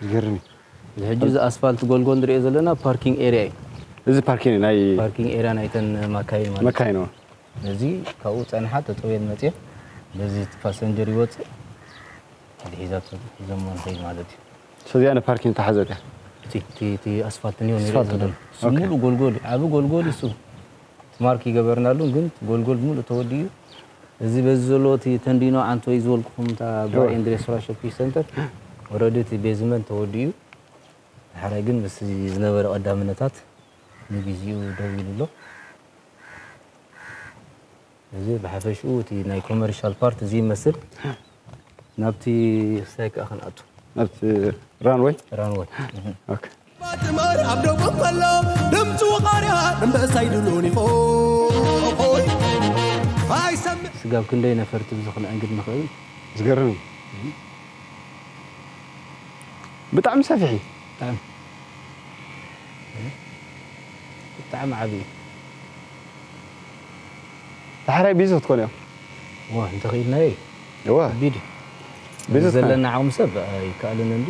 ይገርም እዩ። እዚ ሕጂ እዚ ኣስፋልት ጎልጎል ንሪኦ ዘለና ፓርኪንግ ኤርያ እዩ። እዚ ፓርኪንግ ናይ ፓርኪንግ ኤርያ ናይተን ማካይን ማለት እዩ። መካይን ነዚ ካብኡ ፀንሓ ተጠውየን መፅየን በዚ ፓሰንጀር ይወፅእ። እዚ ሒዛቶ ሒዞሞ ንኸይድ ማለት እዩ። ሰዚያ ንፓርኪንግ ተሓዘት እያ። እቲ- እቲ እቲ ኣስፋልት እኒኦ ንሪኦ ኣስፋልት ዘለና ዶ? እሱ ሙሉ ጎልጎል እዩ። ዓቢ ጎልጎል እዩ እሱ። እቲ ማርክ ይገበርናሉ ግን እቲ ጎልጎል ሙሉ ተወዲኡ እዩ። እዚ በዚ ዘሎ እቲ ተንዲኖ ዓንቶይ ዝበልኩኹም እታ ባር እወ። ኤንድ ሬስቶራንት ሾፒንግ ሰንተር ኦረዲ እቲ ቤዝመንት ተወዲኡ እዩ። ድሓራይ ግን ምስ ዝነበረ ቀዳምነታት ንግዚኡ ደው ኢሉ ኣሎ። እዚ ብሓፈሽኡ እቲ ናይ ኮመርሻል ፓርት እዚ ይመስል። ናብቲ ክሳይ ከዓ ክንኣቱ ናብቲ ራንወይ ራንወይ ኦኬ። ባትማር ኣብ ደቡብ ከሎ ድምፂ ወቓርያ እምበእሳይ ድሉን ይኾ ኣይሰምዕ ስጋብ ክንደይ ነፈርቲ ብዝኽነ እንግድ ንኽእል ዝገርም እዩ። ብጣዕሚ ሰፊሕ እዩ። ብጣዕሚ ብጣዕሚ ዓብዪ እዩ። ዳሕራይ ቢዚ ክትኮን እዮም። ዋ እንተኽኢልናዮ እዩ። እወ ከቢድ እዩ። ቢዚ ክትኮን ዘለና ዓቕሚ ሰብ ኣይከኣልን እንዲ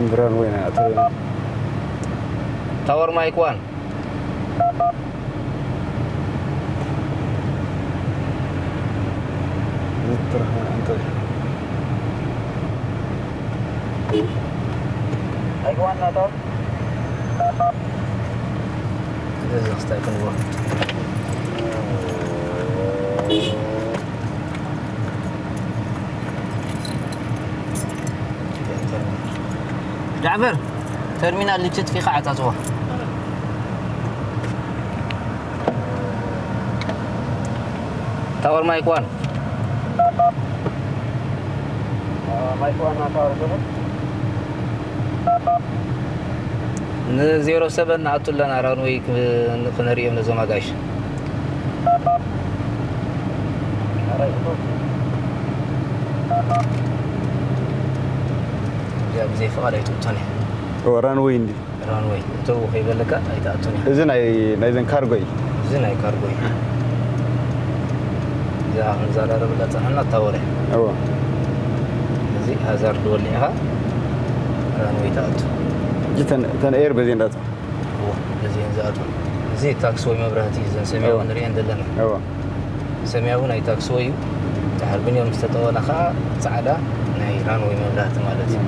ብራን ወይ ናይ ኣቶ ታወር ማይክ ዋን ዝትረኸ እንታይ ኣይግዋና ዶ? እዚ ክስታይ ክንዎ ጃዕፈር ተርሚናል ልችት ፊኻ ዓጻጽዋ ታወር ማይክ ዋን ንዜሮ ሰበን ንኣቱ ኣለና ራንወይ ክነርእዮም ነዞም ኣጋይሽ እዚኣ ብዘይ ፍቓድ ኣይትእቶን እያ ራንወይ እንዲ ራንወይ እተው ከይበለካ ኣይትኣቱን እያ እዚ ናይ ናይዘን ካርጎ እዩ እዚ ናይ ካርጎ እዩ እዚኣ ክንዘራረብላ ፀናሕና ታወረ እዎ እዚ ሃዛርድ ወሊዕኻ ራንወይ ትኣቱ እጂ ተን- ተን ኤር በዚ እንዳፅ እዎ፣ በዚአን ዝኣትዋ እዚ ታክሲ ወይ መብራህቲ እዘን ሰማያዊ ንሪአን ዘለና እዎ ሰማያዊ ናይ ታክሲ ወይ እዩ ድሓር ብንዮም ዝተጠወላ ከዓ ፃዕዳ ናይ ራንወይ መብራህቲ ማለት እዩ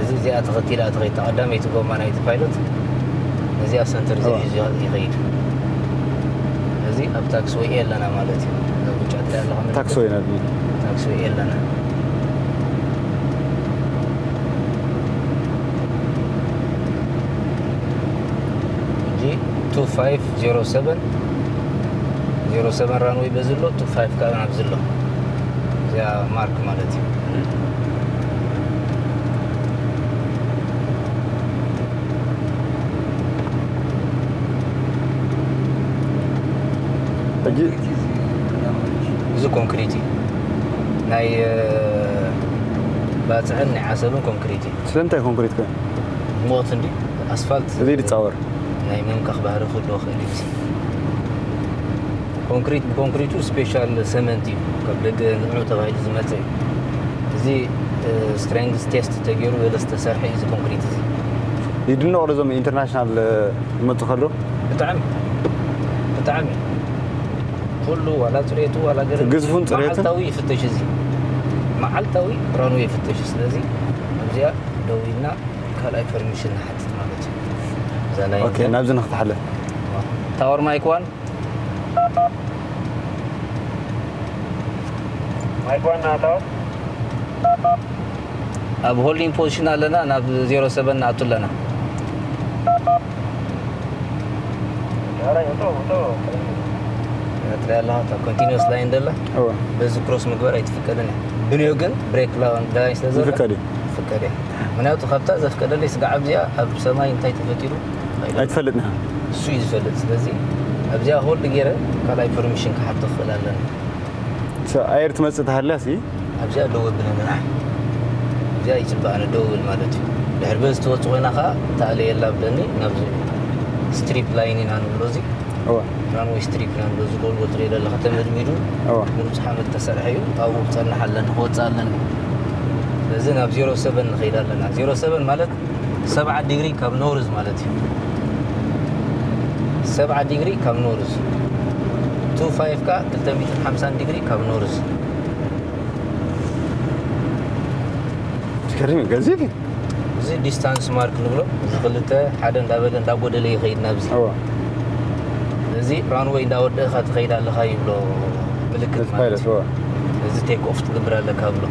እዚ እዚኣ ተኸቲላ ትኸይድ ቀዳመይቲ ጎማ ናይቲ ፓይለት እዚኣ ሰንተር እዚኣ ሒዙ ይኸይድ እዚ ኣብ ታክሲ ወይ ኣለና ማለት እዩ እዛ ብጫ ትሪኣ ኣለኻ ምልክት ታክሲ ወይ ናብዚ ታክሲ ወይ ኣለና ሕጂ two five zero seven zero seven ራንወይ በዚ ኣሎ two five ከዓ ናብዚ ኣሎ እዚኣ ማርክ ማለት እዩ ሕጂ እዚ ኮንክሪት እዩ ናይ ባፅዕን ናይ ዓሰብን ኮንክሪት እዩ ስለምንታይ ኮንክሪት ከ ሞት እንዲ ኣስፋልት እዚ ድፃወር ናይ ምምካኽ ባህሪ ክህልዎ ክእል እዩ ኮንክሪት ብኮንክሪቱ ስፔሻል ሰመንት እዩ ካብ ደገ ንዑ ተባሂሉ ዝመፀ እዩ እዚ ስትሬንግስ ቴስት ተገይሩ ገለ ዝተሰርሐ እዩ እዚ ኮንክሪት እዚ ይድነቕ ዶ እዞም ኢንተርናሽናል ክመፁ ከለዉ ብጣዕሚ ብጣዕሚ ኩሉ ዋላ ፅሬቱ ዋላ ገለ ግዝፉን ፅሬቱን? መዓልታዊ ይፍተሽ እዚ መዓልታዊ ራኑ ይፍተሽ ስለዚ ኣብዚኣ ደው ኢልና ካልኣይ ፐርሚሽን ንሓትት ማለት እዩ እዛ ናይ ኦኬ ናብዚ ንክትሓልፍ ታወር ማይክ ዋን ማይክ ዋና ኣታወት ኣብ ሆልዲንግ ፖዚሽን ኣለና። ናብ ዜሮ ሰቨን ንኣቱ ኣለና። ዳራይ እቶ እቶ ትሪኣ ኣለኻ እታ ኮንቲኒስ ላይን ደላ እወ። በዚ ክሮስ ምግባር ኣይትፍቀድን እያ። ብንዮ ግን ብሬክ ላ- ላይን ስለ ዘሎ ይፍቀድ እዩ። ይፍቀድ እያ። ምክንያቱ ካብታ ዘፍቀደለይ ስጋዕ ኣብዚኣ ኣብ ሰማይ እንታይ ተፈጢሩ ኣይፈልጥን። ኣይትፈልጥን እያ። እሱ እዩ ዝፈልጥ። ስለዚ ኣብዚኣ ሆልድ ገይረ ካልኣይ ፐርሚሽን ክሓቶ ክኽእል ኣለኒ። ኣየር ትመጽእ ተሃልያ ሲ ኣብዚኣ ደው ኣብለኒ ንዓ። ኣብዚኣ ይጽበኣኒ ደው ብል ማለት እዩ። ድሕሪ በዚ ትወጽእ ኮይና ከኣ ተኣልየላ ብለኒ ናብዚ ስትሪፕ ላይን ኢና ንብሎ እዚ እወ። ራንወይ ስትሪፕ ኢና ንብሎ። እዚ ጎልጎል ትሪኦ ዘለኻ ተመድሚዱ እወ። ምሉእ ሓመድ ተሰርሐ እዩ። ኣብኡ ክጸንሕ ኣለኒ ክወጽእ ኣለኒ። ስለዚ ናብ ዜሮ ሰቨን ንኸይድ ኣለና። ዜሮ ሰቨን ማለት ሰብዓ ዲግሪ ካብ ኖርዝ ማለት እዩ። ሰብዓ ዲግሪ ካብ ኖርዝ ቱ ፋይቭ ከኣ ክልተ ሚእትን ሓምሳን ዲግሪ ካብ ኖርዝ። ትገርም ገዚፍ እዩ። እዚ ዲስታንስ ማርክ ንብሎ እዚ ክልተ ሓደ እንዳበለ እንዳጎደለ ይኸይድ ናብዚ። እወ። እዚ ራንወይ እንዳወደእኻ ትኸይድ ኣለኻ ይብሎ ምልክት ነቲ ማለት ፓይለት እዩ። እወ። እዚ ቴክ ኦፍ ትገብር ኣለካ ብሎ።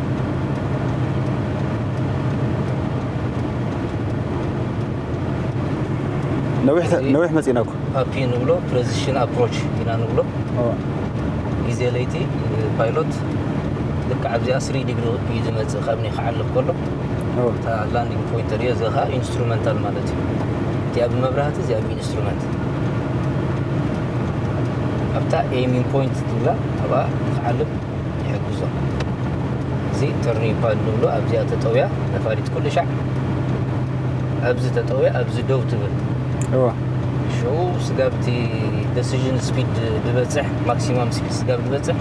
ነዊሕ ተ- ነዊሕ መጺእና እኮ። ፓፒ ንብሎ ፕሬዚሽን ኣፕሮች ኢና ንብሎ። እወ። ግዜ ለይቲ ፓይሎት ልክዕ ኣብዚኣ ስሪ ዲግሪ እዩ ዝመፅእ ካብ ናይ ክዓልብ ከሎ እወ። እታ ላንዲንግ ፖይንት ተሪኦ እዚ ከዓ ኢንስትሩመንታል ማለት እዩ። እቲኣ ብመብራህቲ እዚኣ ብኢንስትሩመንት ኣብታ ኤሚንግ ፖይንት ትብላ ኣብኣ ክዓልብ ይሕግዞ። እዚ ተርኒንግ ፓድ ንብሎ ኣብዚኣ ተጠውያ ነፋሪት ኩሉ ሻዕ ኣብዚ ተጠውያ ኣብዚ ደው ትብል እወ። ሽዑ ስጋብቲ ደሲዥን ስፒድ ዝበፅሕ ማክሲማም ስፒድ ስጋብ ዝበፅሕ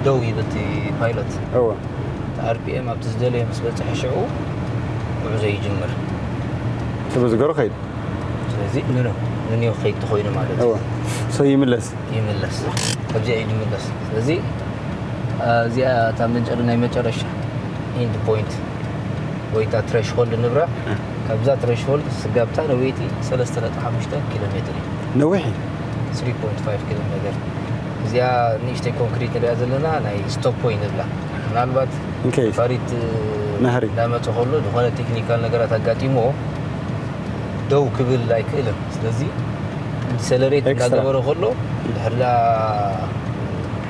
ደው ይብል እቲ ፓይሎት እወ። ኣርፒኤም ኣብቲ ዝደለዮ ምስ በፅሐ ሽዑ ጉዕዞ ይጅምር። ስለ ዝገሮ ከይድ ስለዚ ንኖ ንኒዮ ከይድ ተኮይኑ ማለት እዩ እወ። ሶ ይምለስ ይምለስ። ከምዚኣ እዩ ዝምለስ። ስለዚ እዚኣ እታ መጨረ ናይ መጨረሻ ኢንድ ፖይንት ወይ እታ ትሬሽሆልድ ንብራ ካብዛ ትሬሽሆልድ ስጋብታ ነዊቲ ሰለስተ ነጥቢ ሓሙሽተ ኪሎ ሜትር እዩ። ነዊሕ እዩ። ስሪ ፖይንት ፋይቭ ኪሎ ሜትር እዚኣ ንእሽተይ ኮንክሪት ንሪኣ ዘለና ናይ ስቶፕ ወይ ንብላ ምናልባት እንከይ ነፋሪት ናህሪ። እንዳመፀ ከሎ ዝኾነ ቴክኒካል ነገራት ኣጋጢሞ ደው ክብል ኣይክእልን። ስለዚ ሰለሬት ኤክስትራ። እንዳገበረ ከሎ ድሕር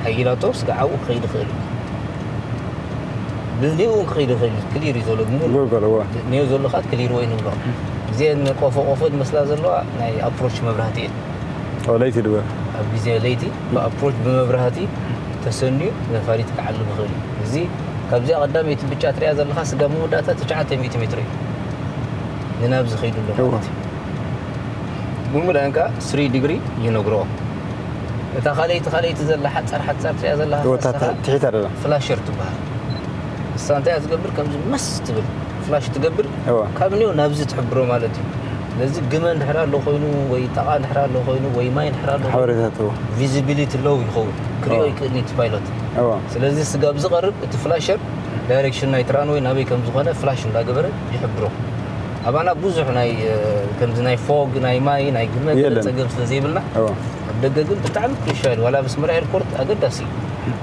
ሓይላቶ ስጋዓኡ ክኸይድ ይኽእል እዩ። ብኒኡ እውን ክኸይድ ይኽእል እዩ። ክሊር እዩ ዘሎ ብምሉእ። ጎልጎል እወ። ኒኡ ዘሎ ከዓ ክሊር ወይ ንብሎ። እዚአን ቆፎ ቆፎ ዝመስላ ዘለዋ ናይ ኣፕሮች መብራህቲ እየን። ኦ ለይቲ ድወ። ኣብ ግዜ ለይቲ ብኣፕሮች ብመብራህቲ ተሰንዩ ነፋሪት ክዓልብ ይኽእል እዩ። እዚ ካብዚኣ ቀዳመይቲ ብጫ ትሪኣ ዘለኻ ስጋብ መወዳእታ ትሽዓተ ሚእቲ ሜትሮ እዩ። ንናብ ዝኸይዱ ኣሎ እወ። ማለት እዩ። ብምሉኣን ከዓ ስሪ ዲግሪ ይነግርኦ። እታ ካልኣይቲ ካልኣይቲ ዘላ ሓፃር ሓፃር ትሪኣ ዘለኻ እወ፣ እታ ከስኻ ትሕት ኣለላ። ፍላሸር ትበሃል። እሳ እንታይ እያ ትገብር? ከምዚ መስ ትብል ፍላሽ ትገብር እወ። ካብ ኒዮ ናብዚ ትሕብሮ ማለት እዩ። ስለዚ ግመ እንድሕር ኣሎ ኮይኑ ወይ ጠቓ እንድሕር ኣሎ ኮይኑ ወይ ማይ እንድሕር ኣሎ ኮይኑ ሓበሬታ ትህቦ። ቪዚቢሊቲ ሎው ይኸውን ክሪኦ እወ። ይክእል እቲ ፓይሎት። እወ። ስለዚ ስጋብ ዝቐርብ እቲ ፍላሸር ዳይሬክሽን ናይ ትራንወይ ናበይ ከም ዝኾነ ፍላሽ እንዳገበረ ይሕብሮ። ኣባና ብዙሕ ናይ እ፣ ከምዚ ናይ ፎግ ናይ ማይ ናይ ግመ ገለ የለን። ጸገም ስለ ዘይብልና እወ። ኣብ ደገ ግን ብጣዕሚ ክሪሻል ዋላ ኣብ ኣስመራ ኤርፖርት ኣገዳሲ እዩ።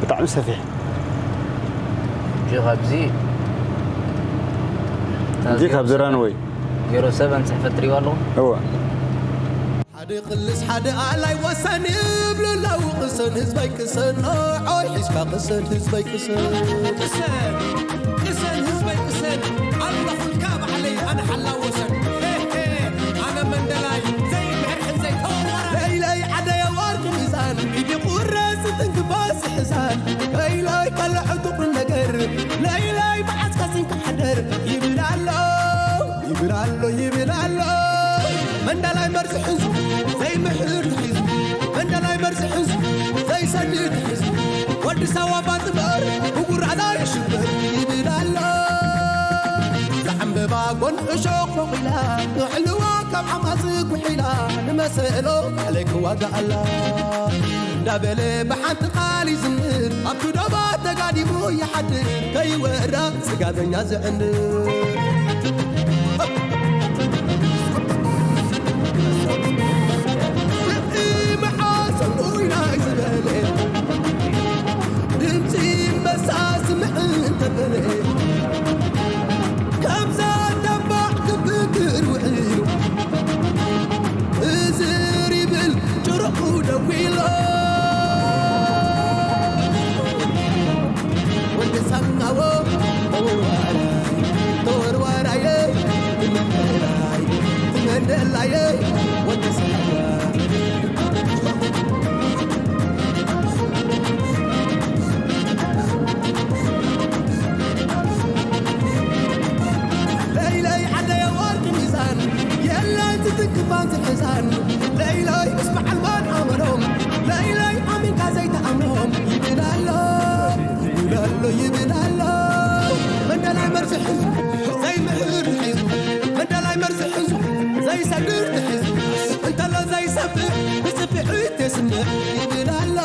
ብጣዕሚ ሰፊሕ እጂ ካብዚ እንጂ ካብ ዘራን ወይ ዜሮ ሰቨን ጽሕፈት ትሪእዋ ኣለኹ። እወ ሓደ ቅልስ ሓደ ኣላይ ወሰን ይብሉ ኣለዉ ቅሰን ህዝበይ ቅሰን ንዖይ ሒዝካ ቅሰን ህዝበይ ቅሰን ቅሰን ቅሰን ህዝበይ ቅሰን ኣለኹልካ ባዕለይ ኣነ ሓላው ወሰን ሄ ሄ ኣነ መንደላይ ዘይምሕርሕን ዘይተወራራይ ለይለይ ዓደየ ወርቂ ሚዛን ኢዲ ቁረስ ጥንክባስ ሕዛን ለይለይ ከልዐ ጥቁር ነገር ለይለይ መዓስካ ስንካ ሓደር ይብል ኣሎ ይብል ኣሎ ይብል ኣሎ መንደላይ መርዚ ሕዙ ዘይምሕር ሒዙ መንደላይ መርዚ ሕዙ ዘይሰድድ ሒዙ ወዲ ሳዋ ባንድበር ብጉራዳ ይሽብር ይብል ኣሎ ዘዕምበባ ጎን እሾቕ ፎቒላ ንዕልዋ ካብ ሓማስ ጉሒላ ንመሰሎ ኣለይ ክዋጋኣላ እንዳበለ ብሓንቲ ቃል ይዝምር ኣብቲ ዶባት ተጋዲሙ ይሓድር ከይወራ ስጋበኛ ዘዕንር ኣዎ ተወርዋራይ፣ ተወርዋራየ፣ ትመንደላይ፣ ትመንደላየ፣ ወዲ ሰላም። ለይለይ ዓደየ ወርቂ ሚዛን፣ የለን ትትንክፋን ትሕዛን። ለይለይ ምስ በዓል ማን ኣመሎም፣ ለይለይ ኣሚንካ ዘይተኣምኖም ይብል ኣሎ። ይብላሎ ይብላሎ መንደላይ መርዚ ሒዙ ዘይምሕር ሒዙ መንደላይ መርዚ ሒዙ ዘይሰግር ሒዙ እንተሎ ዘይሰብእ ብጽፍዒት የስምዕ ይብላሎ።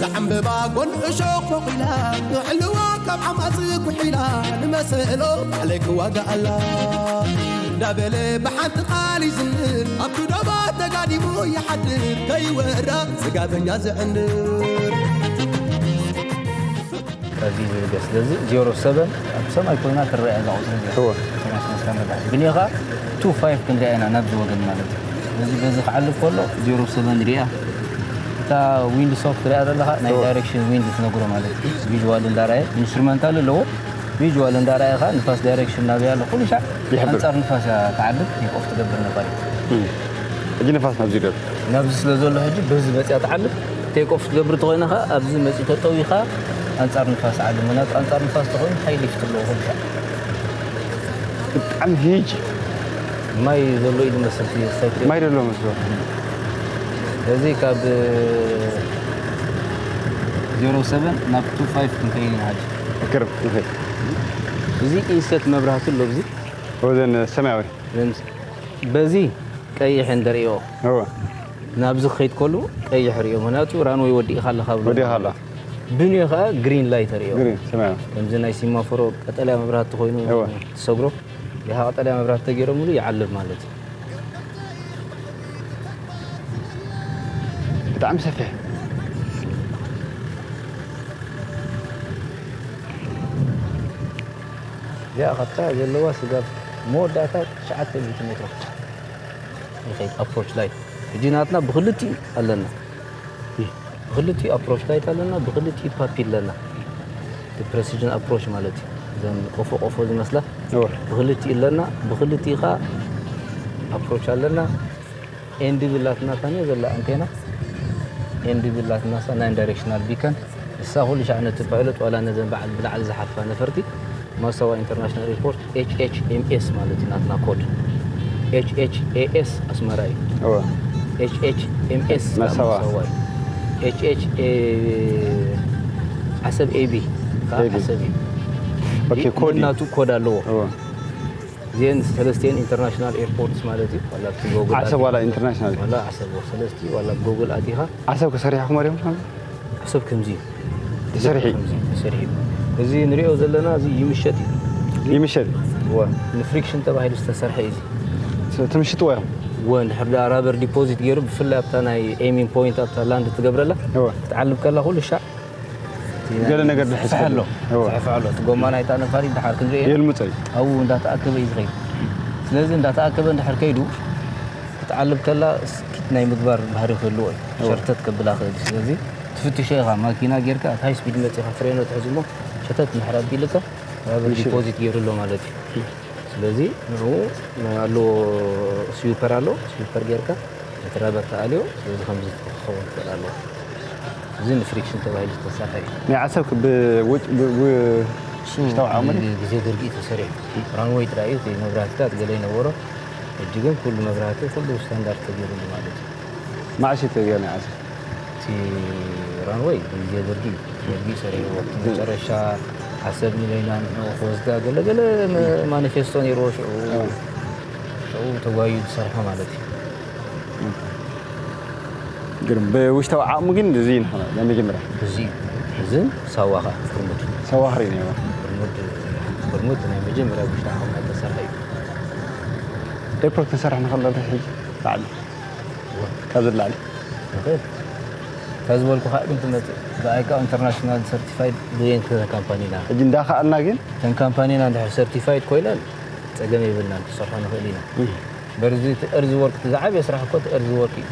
ዘዕምብባ ጎን እሾኽ ፎቒላ ንዕልዋ ካብ ዓማጽ ጉሒላ ንመሰሎ ባዕለይ ክዋጋኣላ እንዳበለ ብሓንቲ ቃል ይዝምር ኣብ ክዶባት ተጋዲሙ ይሓድር ከይወራ ስጋበኛ ዘዕንድር። ከዚ ዝርገ ስለዚ ዜሮ ሰበን ኣብ ሰማይ ኮይና ትረኣ እዛ ቁፅሪ እዚኣ። እወ። ኢንተርናሽናል ስታንዳርድ ብንዮ ከዓ ቱ ፋይቭ ክንሪኣ ኢና ናብዚ ወገን ማለት እዩ። ስለዚ በዚ ክዓልብ ከሎ ዜሮ ሰበን ሪኣ እታ ዊንድ ሶፍት ሪኣ ዘለካ ናይ እወ። ዳይሬክሽን ዊንድ ትነግሮ ማለት እዩ። ቪዥዋል እንዳረኣየ ኢንስትሩመንታል ኣለዎ። ቪዥዋል እንዳረኣየ ከዓ ንፋስ ዳይሬክሽን ናበይ ኣሎ ኩሉ ሻዕ ይሕብር። ኣንፃር ንፋስ እያ ትዓልብ ቴክ ኦፍ ትገብር ነባሪት። ሕጂ ንፋስ ናብዚ ይደሉ። ናብዚ ስለ ዘሎ ሕጂ በዚ መፅያ ትዓልብ ቴክ ኦፍ ክትገብር ተኮይና ከዓ ኣብዚ መፂ ተጠዊካ ኣንፃር ንፋስ ዓሊ ምክንያቱ ኣንፃር ንፋስ ተኮይኑ ሓይሊ ይፍትለዎ ኩልሻ ብጣዕሚ ሂጅ ማይ ዘሎ ኢሉ መስል ሳይት ማይ ደሎ መስሎ በዚ ካብ ዜሮ ሰቨን ናብ ቱ ፋይቭ ክንከይድ ኢና ሕጂ ክርብ ንኸይድ እዚ ኢንሰት መብራህቲ ኣሎ እዚ ወዘን ሰማያዊ በዚ ቀይሕ እንደርእዮ እወ ናብዚ ክኸይድ ከሉ ቀይሕ ርእዮ ምክንያቱ ራንወይ ወዲእኻ ኣለኻ ብሎ ወዲእኻ ኣላ ብንዮ ከዓ ግሪን ላይት ርእዮ ግሪን ሰማያዊ ከምዚ ናይ ሲማፎሮ ቀጠልያ መብራህቲ ኮይኑ እወ ትሰግሮ ድኻ ቀጠልያ መብራህቲ ተገይሮምሉ ይዓልብ ማለት እዩ ብጣዕሚ ሰፊሕ እዚኣ ካብታ ዘለዋ ስጋብ መወዳእታ ትሽዓተ ሚእቲ ሜትሮ ይኸይድ ኣፕሮች ላይት ሕጂ ናትና ብክልቲኡ ኣለና ብክልቲኡ ኣፕሮች ላይት ኣለና ብክልቲኡ ፓፒ ኣለና እቲ ፕረሲጅን ኣፕሮች ማለት እዩ እዘን ቆፎ ቆፎ ዝመስላ ብክልቲኡ ኣለና ብክልቲኡ ከዓ ኣፕሮች ኣለና ኤንዲ ብላትና ታንዮ ዘላ ኣንቴና ኤንዲ ብላትና ሳ ናይን ዳይሬክሽናል ቢከን እሳ ኩሉ ሻዕ ነቲ ፓይሎት ዋላ ነዘን በዓል ብላዕሊ ዝሓልፋ ነፈርቲ ማሳዋ ኢንተርናሽናል ኤርፖርት ኤች ኤች ኤም ኤስ ማለት እዩ ናትና ኮድ ኤች ኤች ኤ ኤስ ኣስመራ እዩ እወ ኤች ኤች ኤም ኤስ ማሳዋ። ማሳዋ እዩ ኤች ኤች ኤ ዓሰብ ኤቢ ከዓ ኤቢ። ዓሰብ እዩ ኦኬ፣ ኮድ እዩ። ናቱ ኮድ ኣለዎ እወ እዚአን ሰለስቲአን ኢንተርናሽናል ኤርፖርትስ ማለት እዩ ዋላ ኣብቲ ጎግል ዓሰብ ዋላ ኢንተርናሽናል እዩ። ዋላ ዓሰብ ሰለስቲ ዋላ ኣብ ጎግል ኣቲኻ ዓሰብ ከሰሪሕኹም ሪኹም ዓሰብ ከምዚ እዩ ተሰሪሒ እዩ። ከምዚ እዩ ተሰሪሑ እዩ እዚ ንሪኦ ዘለና እዚ ይምሸጥ እዩ ይምሸጥ እወ ንፍሪክሽን ተባሂሉ ዝተሰርሐ እዩ እዚ ትምሽጥዎ እዮም እወ እንድሕር ደኣ ራበር ዲፖዚት ገይሩ ብፍላይ ኣብታ ናይ ኤሚን ፖይንት ኣብታ ላንድ ትገብረላ እወ ክትዓልብ ከላ ኩሉ ሻዕ ገለ ነገር ድሕዝ ዘሎ እወ። ዝሕፍ ኣሎ እቲ ጎማ ናይታ ነፋሪት ድሓር ክንሪኦ የልምፀ እዩ ኣብኡ እንዳተኣከበ እዩ ዝኸይድ ስለዚ እንዳተኣከበ እንድሕር ከይዱ ክትዓልብ ከላ ስኪት ናይ ምግባር ባህሪ ክህልዎ እዩ እወ። ሸርተት ከብላ ክእል እዩ ስለዚ ትፍትሾ ኢኻ ማኪና ጌርካ ኣብ ሃይ ስፒድ መፂኻ ፍሬኖ ትሕዝ እሞ ሸተት እንድሕር ኣቢልካ ራበር ይሽር። ዲፖዚት ገይሩ ኣሎ ማለት እዩ ስለዚ ንኡ ኣለዎ ስዊፐር ኣሎ ስዊፐር ጌርካ እቲ ረበር ተኣልዮ ስለዚ ከምዚ ክኸውን ክኽእል ኣለዎ እዚ ንፍሪክሽን ተባሂሉ ዝተሰርሐ እዩ ናይ ዓሰብ ብውሽታዊ ዓመል ግዜ ደርጊ ተሰሪሑ ራንወይ ጥራይ እዩ እቲ መብራህትታት ገለ ይነበሮ ሕጂ ግን ኩሉ መብራህቲ ኩሉ ስታንዳርድ ተገይሩሉ ማለት እዩ መዓስ እዩ ተገይሩ ናይ ዓሰብ እቲ ራንወይ ግዜ ደርጊ እዩ ደርጊ ሰሪሕዎ መጨረሻ ዓሰብ ሚለይና ንዕኡ ክወስዳ ገለገለ ማኒፌስቶ ነይርዎ ሽዑ ሽዑ ተጓዩ ዝሰርሖ ማለት እዩ ግን ብውሽታዊ ዓቕሙ ግን እዚ እዩ ንሕና ናይ መጀመርያ እዚ እዩ እዝን ሳዋ ከዓ ፍርሙድ ሰዋኽሪ ነይሩ ፍርሙድ ፍርሙድ ናይ መጀመርያ ውሽጣ ዓቕምና ዝተሰርሐ እዩ ኤርፖርት ክንሰርሕ ንኽእል ዶ ሕጂ ባዕሉ ካብ ዝላዕሊ ንኽእል ካብ ዝበልኩ ከዓ ግን ትመፅእ ብኣይካ ኢንተርናሽናል ሰርቲፋይድ ብየን ክልተ ካምፓኒና ሕጂ እንዳኸኣልና ግን ተን ካምፓኒና እንድሕር ሰርቲፋይድ ኮይነን ፀገም የብልናን ክሰርሖ ንኽእል ኢና በርዚ እቲ እርዝ ወርክ እቲ ዝዓበየ ስራሕ እኮ እቲ እርዝ ወርክ እዩ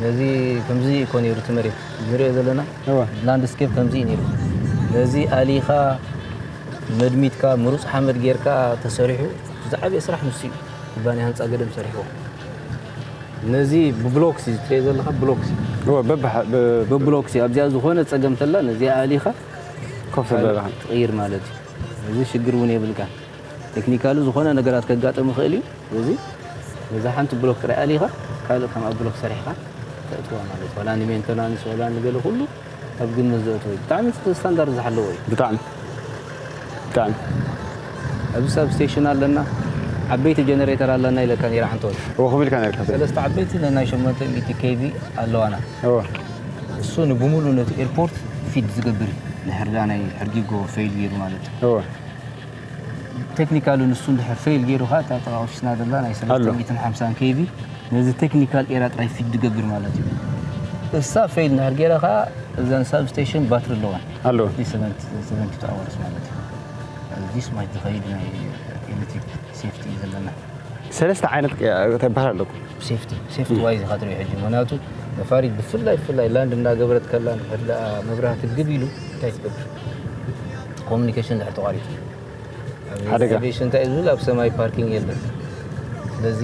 ነዚ ከምዚ እኮ ነይሩ እቲ መሬት ንሪኦ ዘለና እወ ላንድስኬፕ ከምዚ እዩ ነይሩ ነዚ ኣሊኻ መድሚትካ ምሩፅ ሓመድ ጌርካ ተሰሪሑ ዝዓበየ ስራሕ ንሱ እዩ። ኩባንያ ህንፃ ገደም ሰሪሕዎ። ነዚ ብብሎክ ሲ ትሪኦ ዘለኻ ብሎክ ሲ እወ፣ በብሓ- ብ- ብብሎክ ሲ ኣብዚኣ ዝኾነ ፀገም ተላ ነዚኣ ኣሊኻ ኮፍ በላ። ትቕይር ማለት እዩ። እዚ ሽግር እውን የብልካን። ቴክኒካሊ ዝኾነ ነገራት ከጋጥም ይኽእል እዩ። እዚ ነዛ ሓንቲ ብሎክ ጥራይ ኣሊኻ ካልእ ከም ኣብ ብሎክ ሰሪሕካ ተእትዋ ማለት እዩ። ዋላ ንሜንተናንስ ዋላ ንገለ ኩሉ ኣብ ግምት ዘእትዎ እዩ። ብጣዕሚ ስታንዳርድ ዝሓለዎ እዩ። ብጣዕሚ ብጣዕሚ ኣብዚ ሳብ ስቴሽን ኣለና፣ ዓበይቲ ጀነሬተር ኣለና ኢለካ ነይረ ሓንቲ ወር። እዎ ከምኡ ኢልካ ነርካ። ሰለስተ ዓበይቲ ናይ ሸሞንተ ሚእቲ ኬቪ ኣለዋና። እዎ እሱ ንብሙሉ ነቲ ኤርፖርት ፊድ ዝገብር እዩ። ንሕርዳ ናይ ሕርጊጎ ፌል ገይሩ ማለት እዩ። እዎ ቴክኒካሉ ንሱ እንድሕር ፌል ገይሩ ኸዓ እታ ጠቓቑሽና ዘላ ናይ ኣሎ። ሰለስተ ሚእትን ሓምሳን ኬቪ ነዚ ቴክኒካል ኤራ ጥራይ ፊድ ዝገብር ማለት እዩ። እሳ ፌል እንድሕር ገይራ ኸዓ እዘን ሳብ ስቴሽን ባትሪ ኣለዋን ኣሎ። ሰቨንቲ ሰቨንቲ ቱ ኣወርስ ማለት እዩ። ዚስ ማይት ዝኸይድ ናይ ኤሌክትሪክ ሴፍቲ እዩ ዘለና። ሰለስተ ዓይነት እንታይ ይበሃል ኣለኩም? ሴፍቲ ሴፍቲ ዋይዝ ኢኻ ትሪኦ ሕጂ፣ ምክንያቱ ነፋሪት ብፍላይ ብፍላይ ላንድ እንዳገበረት ከላ እንድሕር ደኣ መብራህቲ ግብ ኢሉ እንታይ ትገብር? ኮሙኒኬሽን እንድሕር ተቋሪጹ ሓደጋ። ኣቪዬሽን እንታይ እዩ ዝብል ኣብ ሰማይ ፓርኪንግ የለን። ስለዚ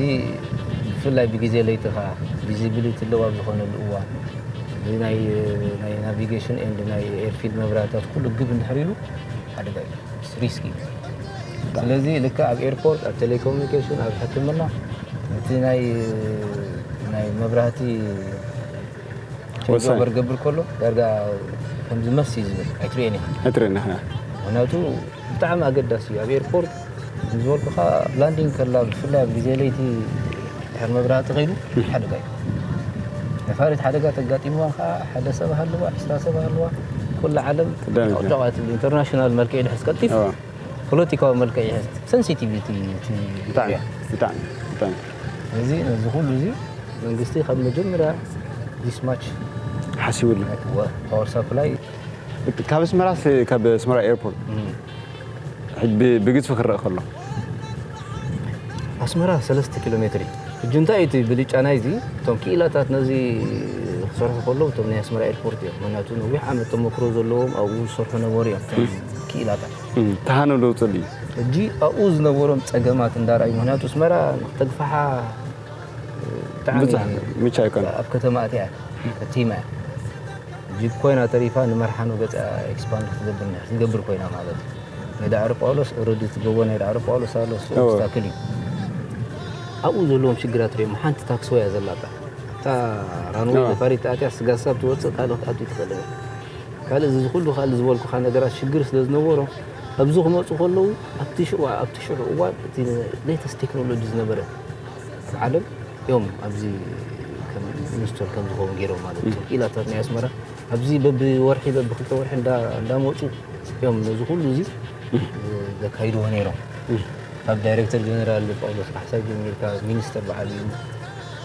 ብፍላይ ብግዜ ለይቲ ኸዓ ቪዚቢሊቲ ሎው ኣብ ዝኾነሉ እዋን እዚ ናይ ናይ ናቪጌሽን ኤንድ ናይ ኤርፊልድ መብራህትታት ኩሉ ግብ እንድሕር ኢሉ ሓደጋ እዩ። ሪስክ እዩ። ስለዚ ልክዕ ኣብ ኤርፖርት፣ ኣብ ቴሌኮሙኒኬሽን፣ ኣብ ሕክምና እቲ ናይ ናይ መብራህቲ ወሳኝ። ኦቨር ገብር ከሎ ዳርጋ ከምዚ መስ እዩ ዝብል ኣይትርእዮን ኢኻ። ኣይትርእዮን ኢኻ። ምክንያቱ ብጣዕሚ ኣገዳሲ እዩ። ኣብ ኤርፖርት ዝበልኩኻ ላንዲንግ ከላ ብፍላይ ኣብ ግዜ ለይቲ ድሕር መብራህቲ ከይዱ ሓደጋ እዩ። ነፋሪት ሓደጋ ተጋጢምዋ ከዓ ሓደ ሰብ ሃልዋ ዕስራ ሰብ ሃልዋ ኩላ ዓለም ተዳሚጃ። ጨቃት ኢንተርናሽናል መልክዕ ድሕስ ቀልጢፍ እዋ። ፖለቲካዊ መልክዕ ይሕዝ። ሰንሲቲቪቲ እቲ ብጣዕሚ እያ። ብጣዕሚ ብጣዕሚ እዚ ነዚ ኩሉ እዚ መንግስቲ ካብ መጀመርያ ዲስማች ሓሲቡሉ ፓወር ሳፕላይ ካብ ኣስመራ ካብ ኣስመራ ኤርፖርት ሕጂ ብግዝፊ ክረአ ከሎ ኣስመራ ሰለስተ ኪሎ ሜትር እዩ። ሕጂ እንታይ እቲ ብልጫ ናይዚ እቶም ክኢላታት ነዚ ክሰርሑ ከለዉ እቶም ናይ ኣስመራ ኤርፖርት እዮም። ምክንያቱ ነዊሕ ዓመት ተመክሮ ዘለዎም ኣብኡ ዝሰርሑ ነበሩ እዮም እቶም ክኢላታት። ተሃነው ደውፅል እዩ። ሕጂ ኣብኡ ዝነበሮም ፀገማት እንዳርኣዩ ምክንያቱ ኣስመራ ንክተግፋሓ ብጣዕሚ ብዙሕ ምቹ ኣይኮነ። ኣብ ከተማ እቲኣ ከቲማ እያ። ጂፕ ኮይና ተሪፋ ንመርሓኖ ገፃ ኤክስፓንድ ክትገብር ክትገብር ኮይና ማለት እዩ። ናይ ዳዕሮ ጳውሎስ ኦረዲ እቲ ጎቦ ናይ ዳዕሮ ጳውሎስ ኣሎ እሱ እዎ። ኦብስታክል እዩ። ኣብኡ ዘለዎም ሽግራት ሪኦም ሓንቲ ታክሲ ወያ ዘላታ እታ ራንወይ ዎ። ነፋሪት ኣትያ ስጋሳብ ትወፅእ ካልእ ክትኣቱ ትኽእል እያ። ካልእ እዚ ኩሉ ካልእ ዝበልኩኻ ነገራት ሽግር ስለ ዝነበሮ ኣብዚ ክመፁ ከለዉ ኣብቲ ሽዋ ኣብቲ ሽዑ እዋን እቲ ሌተስት ቴክኖሎጂ ዝነበረ ኣብ ዓለም እዮም ኣብዚ ከም ኢንስቶል ከም ዝኸውን ገይሮም ማለት እዩ። ኢላታት ናይ ኣስመራ ኣብዚ በብወርሒ በብክልተ ወርሒ እንዳ- እንዳመፁ እዮም ነዚ ኩሉ እዚ ዘካይድዎ ነይሮም። ካብ ዳይሬክተር ጀነራል ጳውሎስ ካሕሳይ ጀሚርካ ሚኒስተር በዓል እዩ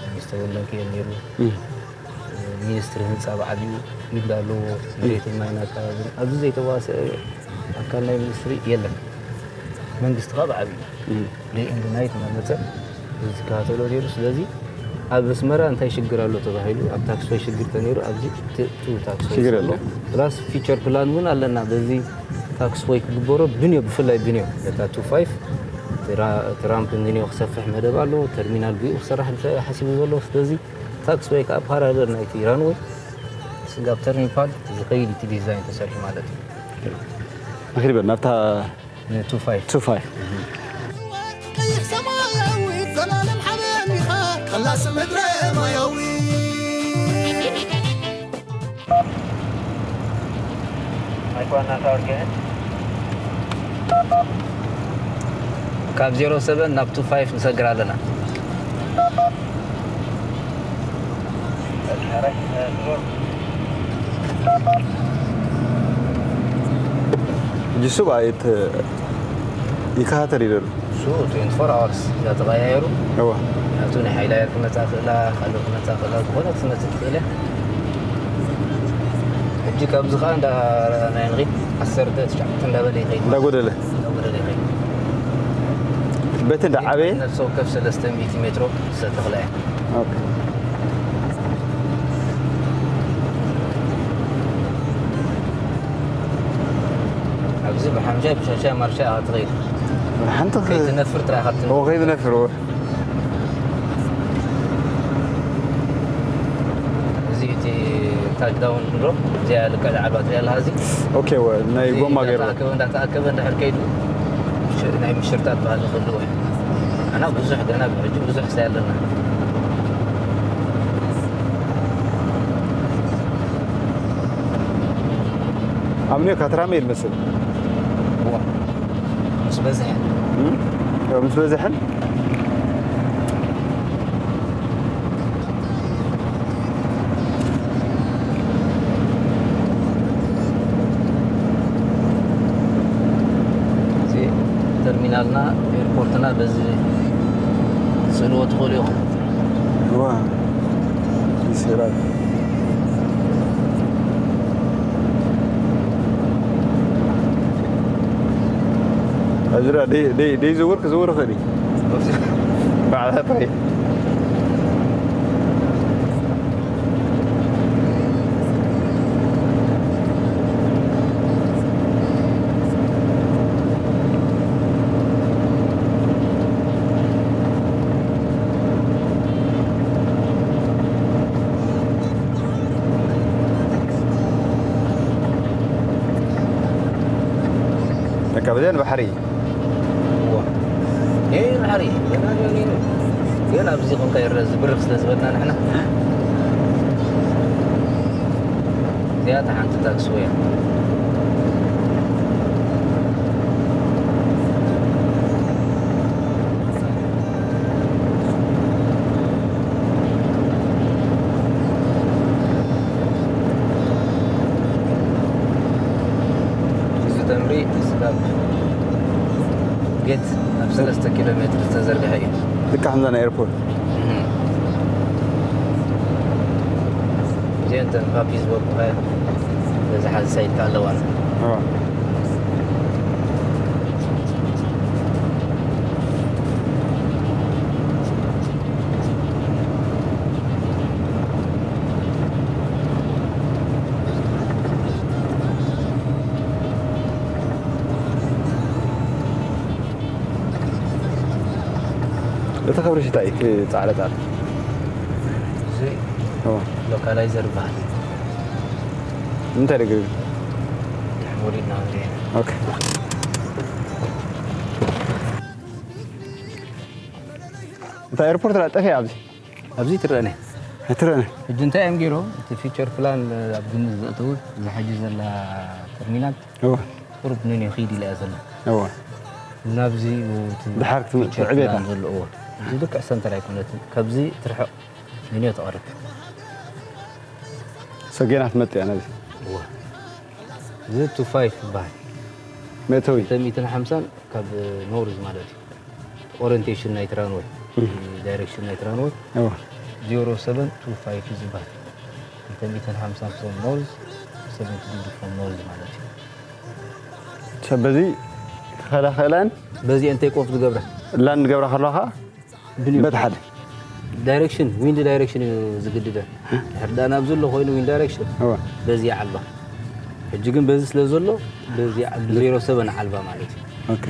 ሚኒስተር ወለንክኤል ነይሩ። ሚኒስትሪ ህንፃ ብዓቢኡ ይብዳ ኣለዎ። መሬትን ማይን ኣካባቢን ኣብዚ ዘይተዋሰ ኣካል ናይ ሚኒስትሪ የለን። መንግስቲ ከዓ ብዓቢኡ ደይ ኤንድ ናይት እናመፀ ዝከታተሎ ነይሩ። ስለዚ ኣብ ኣስመራ እንታይ ሽግር ኣሎ ተባሂሉ ኣብ ታክስወይ ሽግር ተነይሩ ኣብዚ ቱ ታክስወይ ሽግር ኣሎ። ፕላስ ፊቸር ፕላን እውን ኣለና። በዚ ታክስወይ ክግበሮ ብንዮ ብፍላይ ብንዮ ነታ ቱ ፋይፍ ትራምፕ ንዮ ክሰፍሕ መደብ ኣሎ። ተርሚናል ብኡ ክሰራሕ ተሓሲቡ ዘሎ ስለዚ ታክስ ወይ ከዓ ፓራለል ናይቲ ራንወይ ስጋብ ተርኒንግ ፓድ ዝኸይድ እቲ ዲዛይን ተሰሪሑ ማለት እዩ። ኣኺል በል ናብታ ቱ ፋይቭ ቱ ፋይቭ ቀይሕ ሰማያዊ ዘላለም ሓበን ኢኻ ቀላስ ምድረ ማያዊ Mike one nine tower, go ahead. ካብ ዜሮ ሰቨን ናብ ቱ ፋይቭ ንሰግር ኣለና። ሕጂ እሱ ብኣየት ይከታተል ይደሉ እሱ ትዌንቲ ፎር ኣወርስ እንዳተቐያየሩ እዋ ናቱ ናይ ሓይሊ ኣየር ክመፃ ክእላ ካልኦ ክመፃ ክእላ ዝኾነ ክትመፅእ ትኽእል እያ። ሕጂ ካብዚ ከዓ እንዳ ናይ ንኺድ ዓሰርተ ትሽዓተ እንዳበለ ይኸይድ እንዳጎደለ እንዳጎደለ ይኸይድ። በቲ እንዳዓበየ ነፍሲ ወከፍ ሰለስተ ሚእቲ ሜትሮ ዝተተኽለ እያ። ኦኬ። እዚ ብሓምሻይ ብሻሻይ ማርሻ ኢኻ ትኸይድ። ሓንቲ ኸ- ከይትነፍር ጥራይ ኢኻ ትን- ኦ ከይትነፍር ዎ እዚ እቲ ታች ዳውን ንብሎ እዚኣ ልክዕ ዝዓልባ ትሪኣ ኣለኻ። እዚ ኦኬ ወ ናይ እዚ ጎማ ገይሩ እንዳተኣከበ እንዳተኣከበ እንድሕር ከይዱ ምሽ- ናይ ምሽርታት ባህሊ ክህልዎ እዩ። ኣና ብዙሕ ገና ብሕጂ ብዙሕ ሳይ ኣለና። ኣምኒዮ ካትራመ ይመስል ዋ ምስ በዝሐ እም? ያው ምስ በዝሐን እዚ ተርሚናልና ኤርፖርትና በዚ ስእልዎ ትኽእሉ ኢኹም። ዋ ይስራል ኣዝራ ደይ ደይ ደይ ዝውር ክዝውር ኸዲ ባዕላ ጥራይ በቃ ብዘን ባሕሪ ዋ ይሄ ባሕሪ ገና ገና ገና ኣብዚ ኾንካ ይረአ ዝብርኽ ስለ ዝበልና ንሕና እዚኣ እታ ሓንቲ ታክሲ ወያ እዚ ተምሪ ስጋብ ጌት ኣብ ሰለስተ ኪሎ ሜትር ዝተዘርግሐ እዩ። ልካ ከምዛ ናይ ኤርፖርት እዚአን ተን ፓፒ ዝበልኩኻ በዝሓ ዝሳይድካ ኣለዋን ዋ እቲ ክብሪ ሽታ እዩ እቲ ጻዕዳ ጻዕዳ እዚ ኦ፣ ሎካላይዘር ይበሃል። እንታይ ደግ ድሕር ወሪድና ክንሪኦ ኢና። ኦኬ እታ ኤርፖርት ላ ጠፊኣ ኣብዚ ኣብዚ ትረአኒ ኣይትረአነ ሕጂ እንታይ እዮም ገይሮም እቲ ፊቸር ፕላን ኣብ ግምት ዘእተው እዛ ሕጂ ዘላ ተርሚናል እወ ቁሩብ ንንዮ ኺድ ኢላ እያ ዘላ እወ ናብዚ እቲ ድሓር ክትመጽእ ፊቸር ዕቤታ። ፕላን ዘለዎ እዚ ልክዕ ሰንተር ኣይኮነትን ካብዚ ትርሕቕ ንንዮ ተቐርብ ሰጌና ትመጽእ እያ ነዚ እወ እዚ ቱ ፋይፍ ይበሃል መእተዊ ክልተ ሚእትን ሓምሳን ካብ ኖርዝ ማለት እዩ ኦሪንቴሽን ናይቲ ራንወይ ዳይሬክሽን ናይቲ ራንወይ እወ ዜሮ ሰቨን ቱ ፋይፍ እዩ ዝበሃል ክልተ ሚእትን ሓምሳን from north ሰቨንቲ ዲግሪ from north ማለት እዩ ሰብ በዚ ክኸዳ ክእላን በዚአን ቴክ ኦፍ ዝገብረ ላንድ ገብራ ከለኻ በቲ ሓደ ዳይሬክሽን ዊንድ ዳይሬክሽን እዩ ዝግድደ ሕርዳ ናብ ዘሎ ኮይኑ ዊንድ ዳይሬክሽን እወ በዚ ዓልባ ሕጂ ግን በዚ ስለ ዘሎ በዚ ዜሮ ሰቨን ዓልባ ማለት እዩ ኦኬ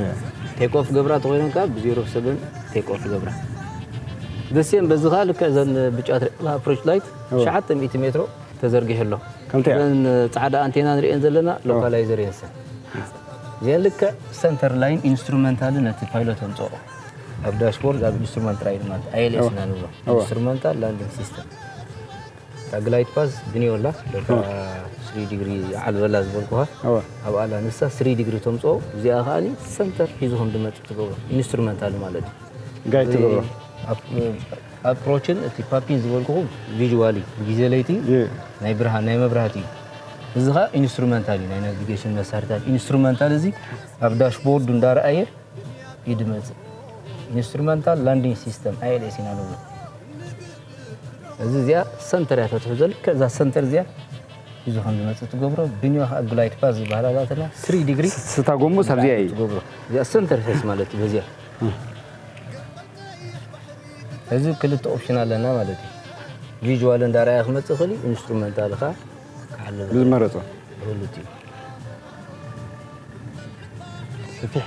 ቴክ ኦፍ ገብራ ተኮይነን ከዓ ብዜሮ ሰቨን ቴክ ኦፍ ገብራ ደሴም በዚ ከዓ ልክዕ ዘን ብጫ ትሪእላ ኣፕሮች ላይት እወ። ሸዓተ ሚእቲ ሜትሮ ተዘርጊሑ ኣሎ ከምቲ እያ ዘን ፃዕዳ ኣንቴና ንሪኤን ዘለና ሎካላይዘር የንሰን እዚአን ልክዕ ሰንተር ላይን ኢንስትሩመንታል ነቲ ፓይሎት ኣምፅኦ ኣብ ዳሽቦርድ ኣብ ኢንስትሩመንት ራይድ ማለት ኣይኤልኤስ ኢና ንብሎ እወ። ኢንስትሩመንታል ላንዲንግ ሲስተም እታ ግላይድ ፓዝ ብንዮላ ደካ ስሪ ዲግሪ ዓልበላ ዝበልኩኻ እወ ኣብኣላ ንሳ ስሪ ዲግሪ ተምፅኦ እዚኣ ከዓኒ ሰንተር ሒዙ ከም ድመፅእ ትገብሮ ኢንስትሩመንታል ማለት እዩ ጋይድ ትገብሮ ኣፕሮችን እቲ ፓፒን ዝበልኩኹም ቪዥዋሊ ብግዜ ለይቲ የ ናይ ብርሃን ናይ መብራህቲ እዩ እዚ ከዓ ኢንስትሩመንታል እዩ ናይ ናቪጌሽን መሳርታት ኢንስትሩመንታል እዚ ኣብ ዳሽቦርዱ እንዳረኣየ እዩ ድመፅእ ኢንስትሩመንታል ላንዲንግ ሲስተም ኣይኤልኤስ ኢና ንብሎ እዚ እዚኣ ሰንተር እያ ተትሕዞ ልክዕ እዛ ሰንተር እዚኣ ሒዙ ከም ዝመፅእ ትገብሮ ብንዮ ከዓ ግላይድ ፓዝ ዝበሃል ኣላትና ስሪ ዲግሪ ስታ ጎሞ ሳብዚኣ እዩ ትገብሮ እዚኣ ሰንተር ፌስ ማለት እዩ በዚኣ እዚ ክልተ ኦፕሽን ኣለና ማለት እዩ ቪዥዋል እንዳረኣየ ክመፅእ ክእል ኢንስትሩመንታል ከዓ ክዓልብ ዝመረፆ ክህሉት እዩ ሰፊሕ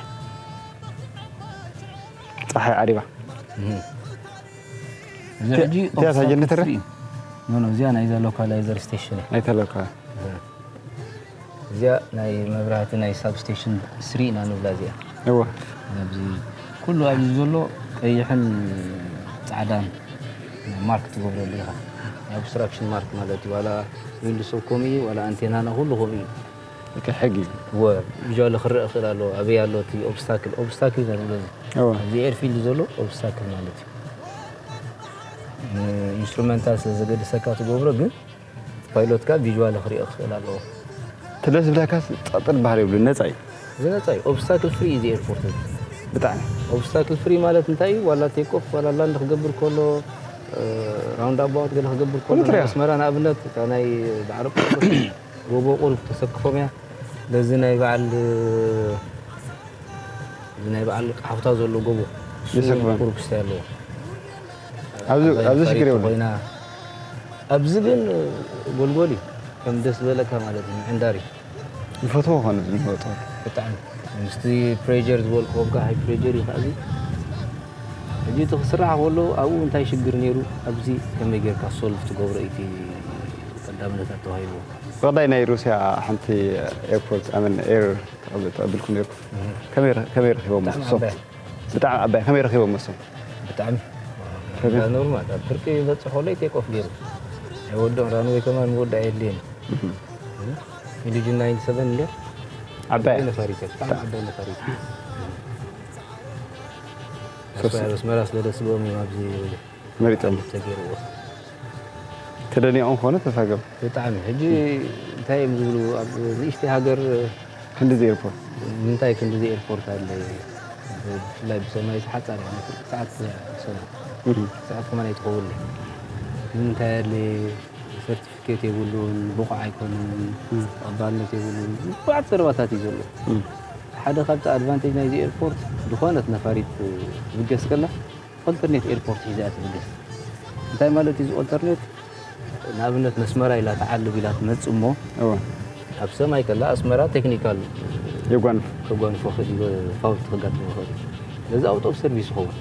ጸሓይ ዓሪባ። እዚ ሕጂ እዚኣ እታ ጀነተር? ኖ ኖ፣ እዚኣ ናይዛ ሎካላይዘር ስቴሽን እያ። ናይታ ሎካል። እዚኣ ናይ መብራህቲ ናይ ሳብስቴሽን ስሪ ኢና ንብላ እዚኣ። እወ። ኣብዚ ኩሉ ኣብዚ ዘሎ ቀይሕን ጻዕዳን ማርክ ትገብረሉ ኢኻ። ናይ ኦብስትራክሽን ማርክ ማለት እዩ። ዋላ ዊንድስ ከምኡ እዩ፣ ዋላ ኣንቴናና ኩሉ ከምኡ እዩ። ሕጊ እዩ። እወ፣ ቪዥዋሊ ክረአ ክእል ኣለዎ። ኣበይ ኣሎ እቲ ኦብስታክል? ኦብስታክል ኢና ንብሎ እዚ። እወ። ኣብዚ ኤርፊልድ ዘሎ ኦብስታክል ማለት እዩ። ኢንስትሩመንታል ስለ ዘገድሰካ ትገብሮ፣ ግን ፓይሎት ካብ ቪዥዋል ክሪኦ ክኽእል ኣለዎ። ትደስ ዝብለካስ ጸጥር ባህር ይብሉ ነጻ እዩ። ዝነጻ እዩ። ኦብስታክል ፍሪ እዩ እዚ ኤርፖርት እዚ። ብጣዕሚ። ኦብስታክል ፍሪ ማለት እንታይ እዩ? ዋላ ቴክ ኦፍ ዋላ ላንድ ክገብር ከሎ፣ ራውንድ ኣባውት ገለ ክገብር ከሎ፣ ኩሉ ትሪኦ። ኣስመራ ንኣብነት እታ ናይ ዳዕሮ ጎቦ ቁሩብ ተሰክፎም እያ። በዚ ናይ በዓል እዚ ናይ በዓል ሓፍታ ዘሎ ጎቦ እሱ ይሰክፎም። ቁሩብ ክስታይ ኣለዎ። ኣብዚ ኣብዚ ሽግር የብሉ። ኮይና ኣብዚ ግን ጎልጎል እዩ። ከም ደስ ዝበለካ ማለት እዩ። ምዕንዳር እዩ። ይፈትዎ ኾነ ዝመጡ። ብጣዕሚ ምስቲ ፕሬጀር ዝበልክዎም ከ ሃይ ፕሬጀር እዩ ከዚ። ሕጂ እቲ ክስራሕ ከሎ ኣብኡ እንታይ ሽግር ነይሩ፣ ኣብዚ ከመይ ጌርካ ሶልቭ ትገብሮ እዩ እቲ ቀዳምነታት ተዋሂብዎ። ብቐዳይ ናይ ሩስያ ሓንቲ ኤርፖርት ኣመን ኤር ተቐብልኩም ነርኩም። ከመይ ረ- ከመይ ረኺቦም ብጣዕሚ ንሶም? ዓባይ። ብጣዕሚ ዓባይ። ከመይ ረኺቦም ንሶም? ብጣዕሚ ከመይ? ኖርማል ኣብ ፍርቂ ይበፅሕ ከሎ ቴክ ኦፍ ገይሩ ኣይወድኦን። ራንወይ ከማን ምወዳእ የድልየን። ኢንዲጅን ናይንቲ ሰቨን እንደ ዓባይ። ነፋሪት እያ። ብጣዕሚ ዓባይ ነፋሪት። ሶስት- ኣስመራ ስለ ደስ ዝብሎም እዮም ኣብዚ መሪጦም። ተገይርዎ። ተደኒቖም ኾነ ተሳገም። ብጣዕሚ ሕጂ እንታይ እዮም ዝብሉ ኣብ ንእሽተይ ሃገር ክንድዚ ኤርፖርት። ምንታይ ክንድዚ ኤርፖርት ኣለ? ብፍላይ ብሰማይ ሓጻር እያ፣ ሰዓት ሰማይ እህ። ሰዓት ከማን ኣይትኸውን። ንምንታይ ኣለ? ሰርቲፊኬት የብሉን፣ ብቑዕ ኣይኮኑን፣ እህ። ተቐባልነት የብሉን። ብዓት ዘረባታት እዩ ዘሎ። እህ። ሓደ ካብቲ ኣድቫንቴጅ ናይዚ ኤርፖርት ዝኾነት ነፋሪት ትብገስ ከላ ኦልተርኔት ኤርፖርት ሒዛ እያ ትብገስ። እንታይ ማለት እዩ እዚ ኦልተርኔት? ንኣብነት ነስመራ ኢላ ትዓልብ ኢላ ትመጽእ እሞ እወ። ኣብ ሰማይ ከላ ኣስመራ ቴክኒካል የጓንፍ። ከጓንፎ ክእል ፋውልት ከጋጥሞ ይኽእል እዩ። ነዚ ኣውት ኦፍ ሰርቪስ ይኸውን።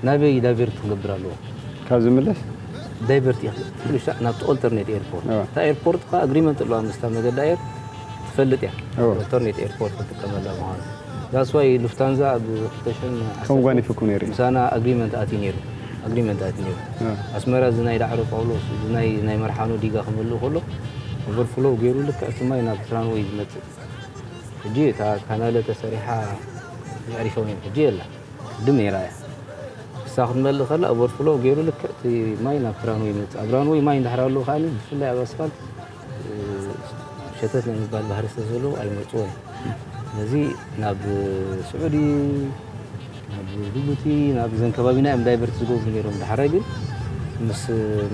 ናበይ ዳይቨርት ክገብር ኣለዎ? ካብ ዝምለስ? ዳይቨርት ይኽእል። ኩሉ ሻዕ ናብቲ ኦልተርኔት ኤርፖርት። እወ። እታ ኤርፖርት ከኣ ኣግሪመንት ኣለዋ ምስታ መገዲ ኣየር ትፈልጥ እያ። እወ። ኦልተርኔት ኤርፖርት ትጥቀመላ ምዃኑ። ዛስ ዋይ ሉፍታንዛ ኣብ ክልተ ሽሕን ዓሰርተ ከም ጓኒፍኩም ነይሩ እዩ። ምሳና ኣግሪመንት ኣትዩ ነይሩ። ኣግሪመንት ኣትዩ ነይሩ። እወ። ኣስመራ እዚ ናይ ዳዕሮ ጳውሎስ፣ እዚ ናይ፣ ናይ መርሓኖ ዲጋ ክመልእ ከሎ፣ ኦቨርፍሎው ገይሩ ልክዕ እቲ ማይ ናብ ትራንወይ ዝመጽእ። ሕጂ እታ ካናለ ተሰሪሓ የዕሪፎም እዮም። ሕጂ የላ። ቅድም ነይራ እያ። ንሳ ክትመልእ ከላ ኦቨርፍሎው ገይሩ ልክዕ እቲ ማይ ናብ ትራንወይ ይመጽእ። ኣብ ራንወይ ማይ እንድሕር ኣለዎ ከኣ ብፍላይ ኣብ ኣስፋልት፣ እ፣ ሸተት ናይ ምባል ባህሪ ስለ ዘለዎ ኣይመጽዎን። ስለዚ ናብ ስዑዲ፣ ናብ ጅቡቲ፣ ናብ ዘን ከባቢና እዮም ዳይቨርት ዝገብሩ ነይሮም። ዳሕራይ ግን ምስ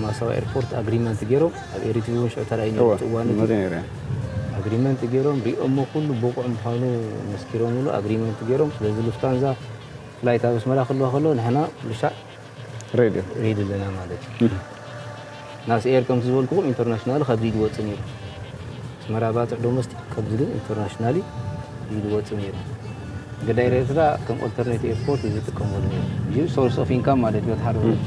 ማሳዋ ኤርፖርት ኣግሪመንት ገይሮም፣ ኣብ ኤሪትሪ እውን ሽዑ ተራእዩ ነይሩ እወ፣ እቲ እዋን እቲ። መጺኡ ነይሩ እያ። ኣግሪመንት ገይሮም ሪኦሞ ኩሉ ብቑዕ ምዃኑ መስኪሮምሉ ኣግሪመንት ገይሮም። ስለዚ ሉፍታንዛ ፍላይት ኣብ ኣስመራ ክልዋ ከሎ ንሕና ኩሉ ሻዕ ሬድዮ። ሬድ ኣለና ማለት እዩ። እህ። ናስ ኤር ከምቲ ዝበልኩኹም ኢንተርናሽናል ካብዚ ኢሉ ወጽእ ነይሩ። ኣስመራ ባጽዕ ዶሜስቲክ፣ ከምዚ ግን ኢንተርናሽናሊ ኢሉ ወጽእ ነይሩ። ገዳይ ኤርትራ ከም ኦልተርኔት ኤርፖርት እዩ ዝጥቀመሉ ነይሩ። እዩ ሶርስ ኦፍ ኢንካም ማለት እዩ። ወትሓደ እም።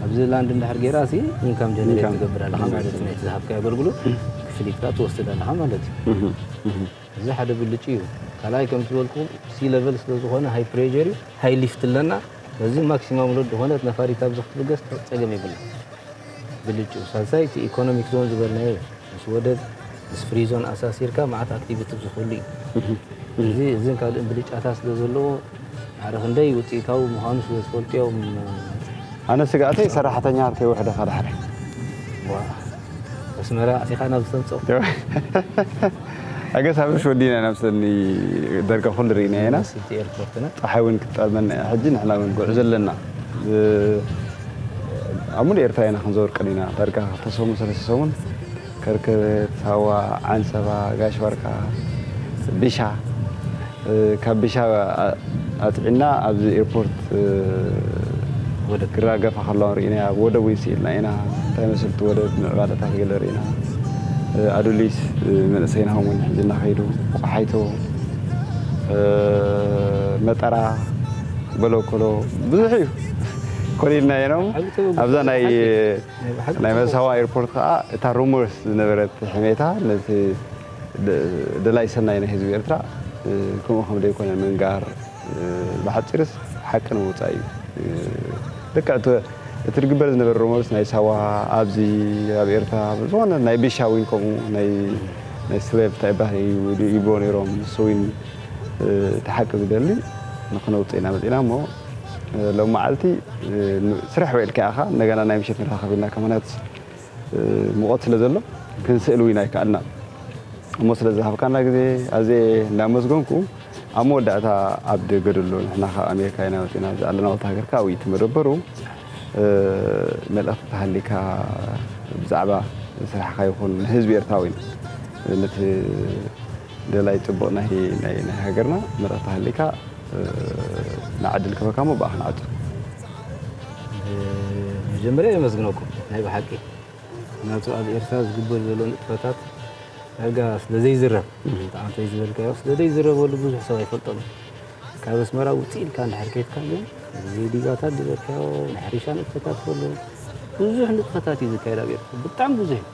ኣብዚ ላንድ እንድሕር ገይራ ሲ ኢንካም ጀነሬት ኢንካም ትገብር ኣለኻ ጀነሬት ማለት እዩ። ትገብር። ነቲ ዝሃብካዮ ኣገልግሎት እም። ክፍሊት ከኣ ትወስድ ኣለኻ ማለት እዩ። እህ፣ እህ። እዚ ሓደ ብልጭ እዩ። ካልኣይ ከም ዝበልኩም ሲ ለቨል ስለ ዝኾነ ሃይ ፕሬጀር እዩ፣ ሃይ ሊፍት ኣለና። በዚ ማክሲማም ሎድ ዝኾነት ነፋሪት ኣብዚ ክትብገስ ጸገም የብልን። ብልጭ እዩ። ሳልሳይ እቲ ኢኮኖሚክ ዞን ዝበልናዮ እዩ። ምስ ወደብ፣ ምስ ፍሪ ዞን ኣሳሲርካ መዓት ኣክቲቪቲ ዝኽሉ እዩ። እህ። እዚ፣ እዝን ካልእን ብልጫታት ስለ ዘለዎ ማዕረ ክንደይ ውፅኢታዊ ምዃኑ ስለ ዝፈልጡ እዮም። ኣነ ስግኣተይ ሰራሕተኛ ከይውሕደካ ዳሕረ። ዋ፣ ኣስመራ ኣቲኻ ናብ ዝተምፅኦ። ኣገስ ኣብ ርሽ ወዲና ኢና፣ ምስኒ ደርጋ ኩሉ ርኢና ኢና። ሲቲ ኤርፖርትና። ፀሓይ እውን ክትጠልመና እያ። ሕጂ ንሕና እውን ጉዕዞ ኣለና። ብ-፣ ኣብ ሙሉእ ኤርትራ ኢና ክንዘውር ቀኒና። ዳርጋ ክልተ ሰሙን፣ ሰለስተ ሰሙን ከርከበት፣ ሳዋ፣ ዓንሰባ፣ ጋሽ ባርካ፣ ቢሻ፣ እ፣ ካብ ቢሻ ኣ-፣ ኣጽዒና ኣብዚ ኤርፖርት፣ እ፣ ወደብ። ክራገፋ ከለዋ ርኢና፣ ኣብ ወደብ እውን ስኢልና ኢና። እንታይ መስልቲ ወደብ ምዕባለታት ገለ ርኢና። እ፣ ኣዱሊስ፣ እ፣ መንእሰይና እውን ሕጂ እናኸይዱ፣ ቆሓይቶ፣ እ፣ መጠራ በሎ ኮሎ ብዙሕ እዩ ኮሊልና ኢና። ኣብዛ ናይ ናይ መሳዋ ኤርፖርት ከዓ እታ ሩመርስ ዝነበረት ሕሜታ ነቲ ደላይ ሰናይ ናይ ህዝቢ ኤርትራ ከምኡ ከም ዘይኮነ ምንጋር፣ ብሓፂርስ ሓቂ ንምውፃእ እዩ። ልክዕ እቲ እቲ ዝግበር ዝነበረ ሩመርስ ናይ ሳዋ ኣብዚ ኣብ ኤርትራ ዝኾነ ናይ ቢሻ እውን ከምኡ ናይ ናይ ስሌቭ እንታይ ይበሃል እዩ ይብልዎ ነይሮም። ንሱ እውን እቲ ሓቂ ዝደሊ ንክነውፅእ ኢና መፂና እሞ ሎም መዓልቲ ስራሕ ውዒልካ ኢኻ እንደገና ናይ ምሸት ንራኸብ ኢልና ከማናት ሙቐት ስለ ዘሎ ክንስእል እውን ኣይከኣልና እሞ ስለ ዝሃብካና ግዜ ኣዜ እንዳመስገንኩ ኣብ መወዳእታ ኣብ ደገ ደሎ ንሕና ካብ ኣሜሪካ ኢና መፂና እዚ ኣለና ወልተ ሃገር ከዓ ውይቲ መደበሩ መልእኽቲ ተሃሊካ ብዛዕባ ስራሕካ ይኹን ንህዝቢ ኤርትራዊ ነቲ ደላይ ፅቡቕ ናይ ናይ ናይ ሃገርና መልእኽቲ ተሃሊካ ንዓድል ክበካ ሞ ብኣኽ ንዓፁ መጀመርያ የመስግነኩም ናይ ብሓቂ ምክንያቱ ኣብ ኤርትራ ዝግበር ዘሎ ንጥፈታት ዳርጋ ስለ ዘይዝረብ ብጣዕሚ እንተይ ዝበልካዮ ስለ ዘይዝረበሉ ብዙሕ ሰብ ኣይፈልጦም ካብ ኣስመራ ውፅእ ኢልካ እንድሕር ከይድካ ግን እዚ ዲጋታት ዝበልካዮ ናይ ሕርሻ ንጥፈታት ከሎ ብዙሕ ንጥፈታት እዩ ዝካየድ ኣብ ኤርትራ ብጣዕሚ ብዙሕ እዩ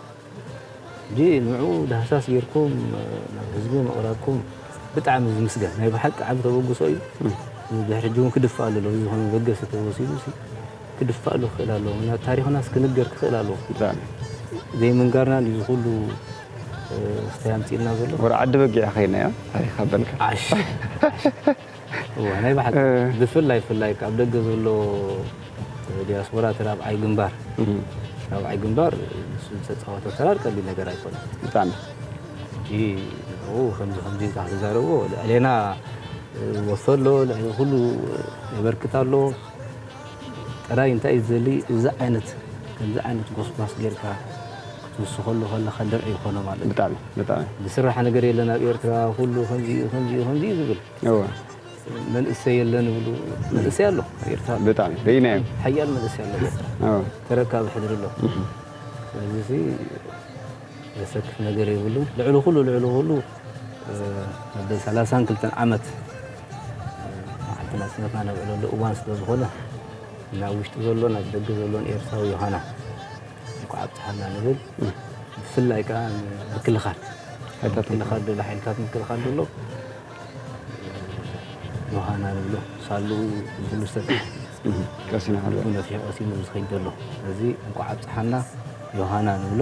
እንጂ ንዑ ዳህሳስ ጌርኩም ናብ ህዝቢ መቕራብኩም ብጣዕሚ ዝምስገን ናይ ብሓቂ ዓቢ ተበግሶ እዩ ድሕሪ ሕጂ እውን ክድፋእ ኣለሎ እዚ ዝኾነ መበገሲ ተወሲዱ ክድፋእ ኣሎ ክኽእል ኣለዎ ምክንያቱ ታሪኽናስ ክንገር ክኽእል ኣለዎ ዘይምንጋርና እዩ ዝኹሉ ስታይ ኣምፂልና ዘሎ ወረ ዓዲ በጊዕ ከይና እያ ታሪኽ ኣበልካ ዓሽ ናይ ብሓቂ ብፍላይ ፍላይ ካብ ደገ ዘሎ ዲያስፖራ እቲ ራብዓይ ግንባር ራብዓይ ግንባር ንሱ ዝተፃወተ ተራር ቀሊል ነገር ኣይኮነ ብጣዕሚ ሕጂ ንኡ ከምዚ ከምዚ ኢልካ ክትዛረቦ ልዕሌና ወፈ ኣሎ ልዕሊ ኩሉ የበርክት ኣሎ ጥራይ እንታይ እዩ ዝደሊ እዚ ዓይነት ከምዚ ዓይነት ጎስጓስ ጌርካ ክትውስኸሉ ከለካ ድርዒ ይኮኖ ማለት እዩ። ብጣዕሚ ብጣዕሚ ዝስራሕ ነገር የለን ኣብ ኤርትራ ኩሉ ከምዚ እዩ ከምዚ እዩ ከምዚ እዩ ዝብል እወ መንእሰይ የለን ይብሉ መንእሰይ ኣሎ ኣብ ኤርትራ ብጣዕሚ ርኢናዮ ሓያል መንእሰይ ኣሎ ኣብ ኤርትራ እወ ተረካቢ ሕድሪ ኣሎ እህ ስለዚ ዘሰክፍ ነገር የብሉን። ልዕሊ ኩሉ ልዕሊ ኩሉ መበል ሰላሳን ክልተን ዓመት መዓልቲ ናጽነትና ነብዕለሉ እዋን ስለ ዝኾነ ናብ ውሽጢ ዘሎን ኣብ ደገ ዘሎን ኤርትራዊ ዮሃና እንኳዕ ኣብጽሓና ንብል። ብፍላይ ከኣ ንምክልኻል ሓይልታት ምክልኻል ደሎ ሓይልታት ምክልኻል ደሎ ዮሃና ንብሎ ሳሉ ብሉ ዝተተሓ ቀሲና ሓሎ ነፊሑ ቀሲኑ ዝኸይድ ዘሎ። ስለዚ እንኳዕ ኣብጽሓና ዮሃና ንብሎ።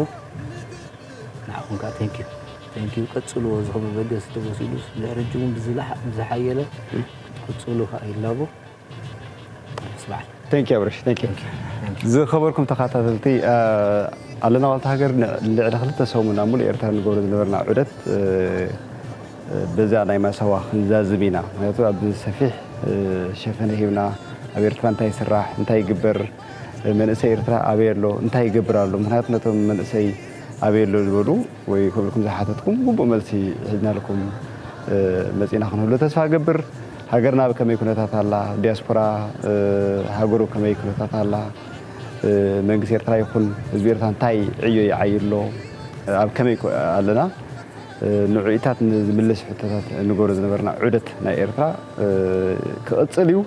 ንዓኹም ከኣ thank you thank you ቀጽልዎ እዚ ከም መበገሲ ተወሲዱ ድሕሪ ሕጂ እውን ብዝሓየለ ክትቅጽሉ ከኣ ይላቦ። ስብዓል thank you ኣብረሽ thank you ዝኸበርኩም ተኸታተልቲ ኣለና ዋልታ ሃገር ልዕሊ ክልተ ሰሙን ኣብ ሙሉእ ኤርትራ ንገብሮ ዝነበርና ዑደት በዛ ናይ ማሳዋ ክንዛዝም ኢና ምክንያቱ ኣብ ሰፊሕ ሸፈነ ሂብና ኣብ ኤርትራ እንታይ ይስራሕ እንታይ ይግበር መንእሰይ ኤርትራ ኣበይ ኣሎ እንታይ ይገብር ኣሎ ምክንያቱ ነቶም መንእሰይ ኣበይ ኣሎ ዝበሉ ወይ ከምልኩም ዝሓተትኩም ግቡእ መልሲ ሒዝናልኩም መፂና ክንህሉ ተስፋ ገብር ሃገርና ኣብ ከመይ ኩነታት ኣላ ዲያስፖራ ሃገሩ ከመይ ኩነታት ኣላ መንግስቲ ኤርትራ ይኹን ህዝቢ ኤርትራ እንታይ ዕዮ ይዓይሎ ኣብ ከመይ ኣለና ንዑኢታት ንዝምልስ ሕቶታት ንገብሮ ዝነበርና ዑደት ናይ ኤርትራ ክቕፅል እዩ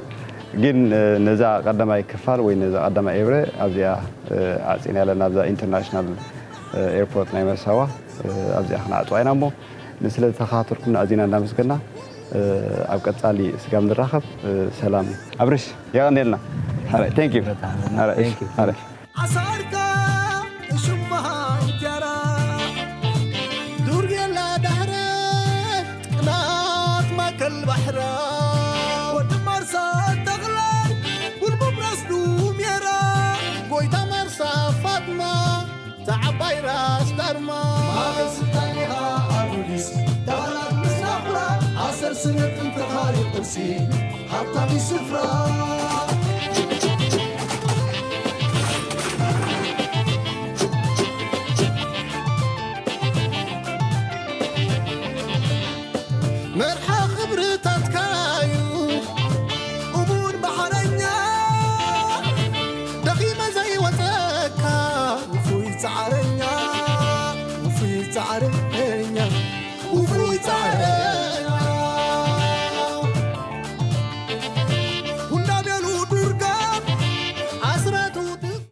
ግን ነዛ ቀዳማይ ክፋል ወይ ነዛ ቀዳማይ ኤብረ ኣብዚኣ ዓፂና ኣለና ኣብዛ ኢንተርናሽናል ኤርፖርት ናይ መርሳዋ ኣብዚኣ ክነዕፅዋ ኢና እሞ ንስለ ዝተኸታተልኩም ኣዚና እንዳመስገና ኣብ ቀፃሊ ስጋብ ንራኸብ ሰላም ኣብርሽ የቐንየልና ሓራይ thank you ሓራይ ሓራይ ኣሳርካ ሽማ እንጀራ ዱር የላ ዳሕረ ጥናት ማእከል ባሕራ ወዲ ማርሳ ተኽላይ ጉልቡብ ራስ ዱሜራ ጎይታ ማርሳ ፋጥማ እታ ዓባይ ራስ ዳርማ ማእከል ስልጣን ኢኻ ኣዱሊስ ዳህላክ ምስ ናኹራ ኣሰር ስነ ጥንቲ ታሪኽ ቅርሲ ሃብታም ስፍራ መርሓ ክብርታትካዩ እሙን ባሕረኛ ደኺመ ዘይወፀካ ውፉይ ፃዕረኛ ውፉይ ፃዕረኛ ውፉይ ፃዕረ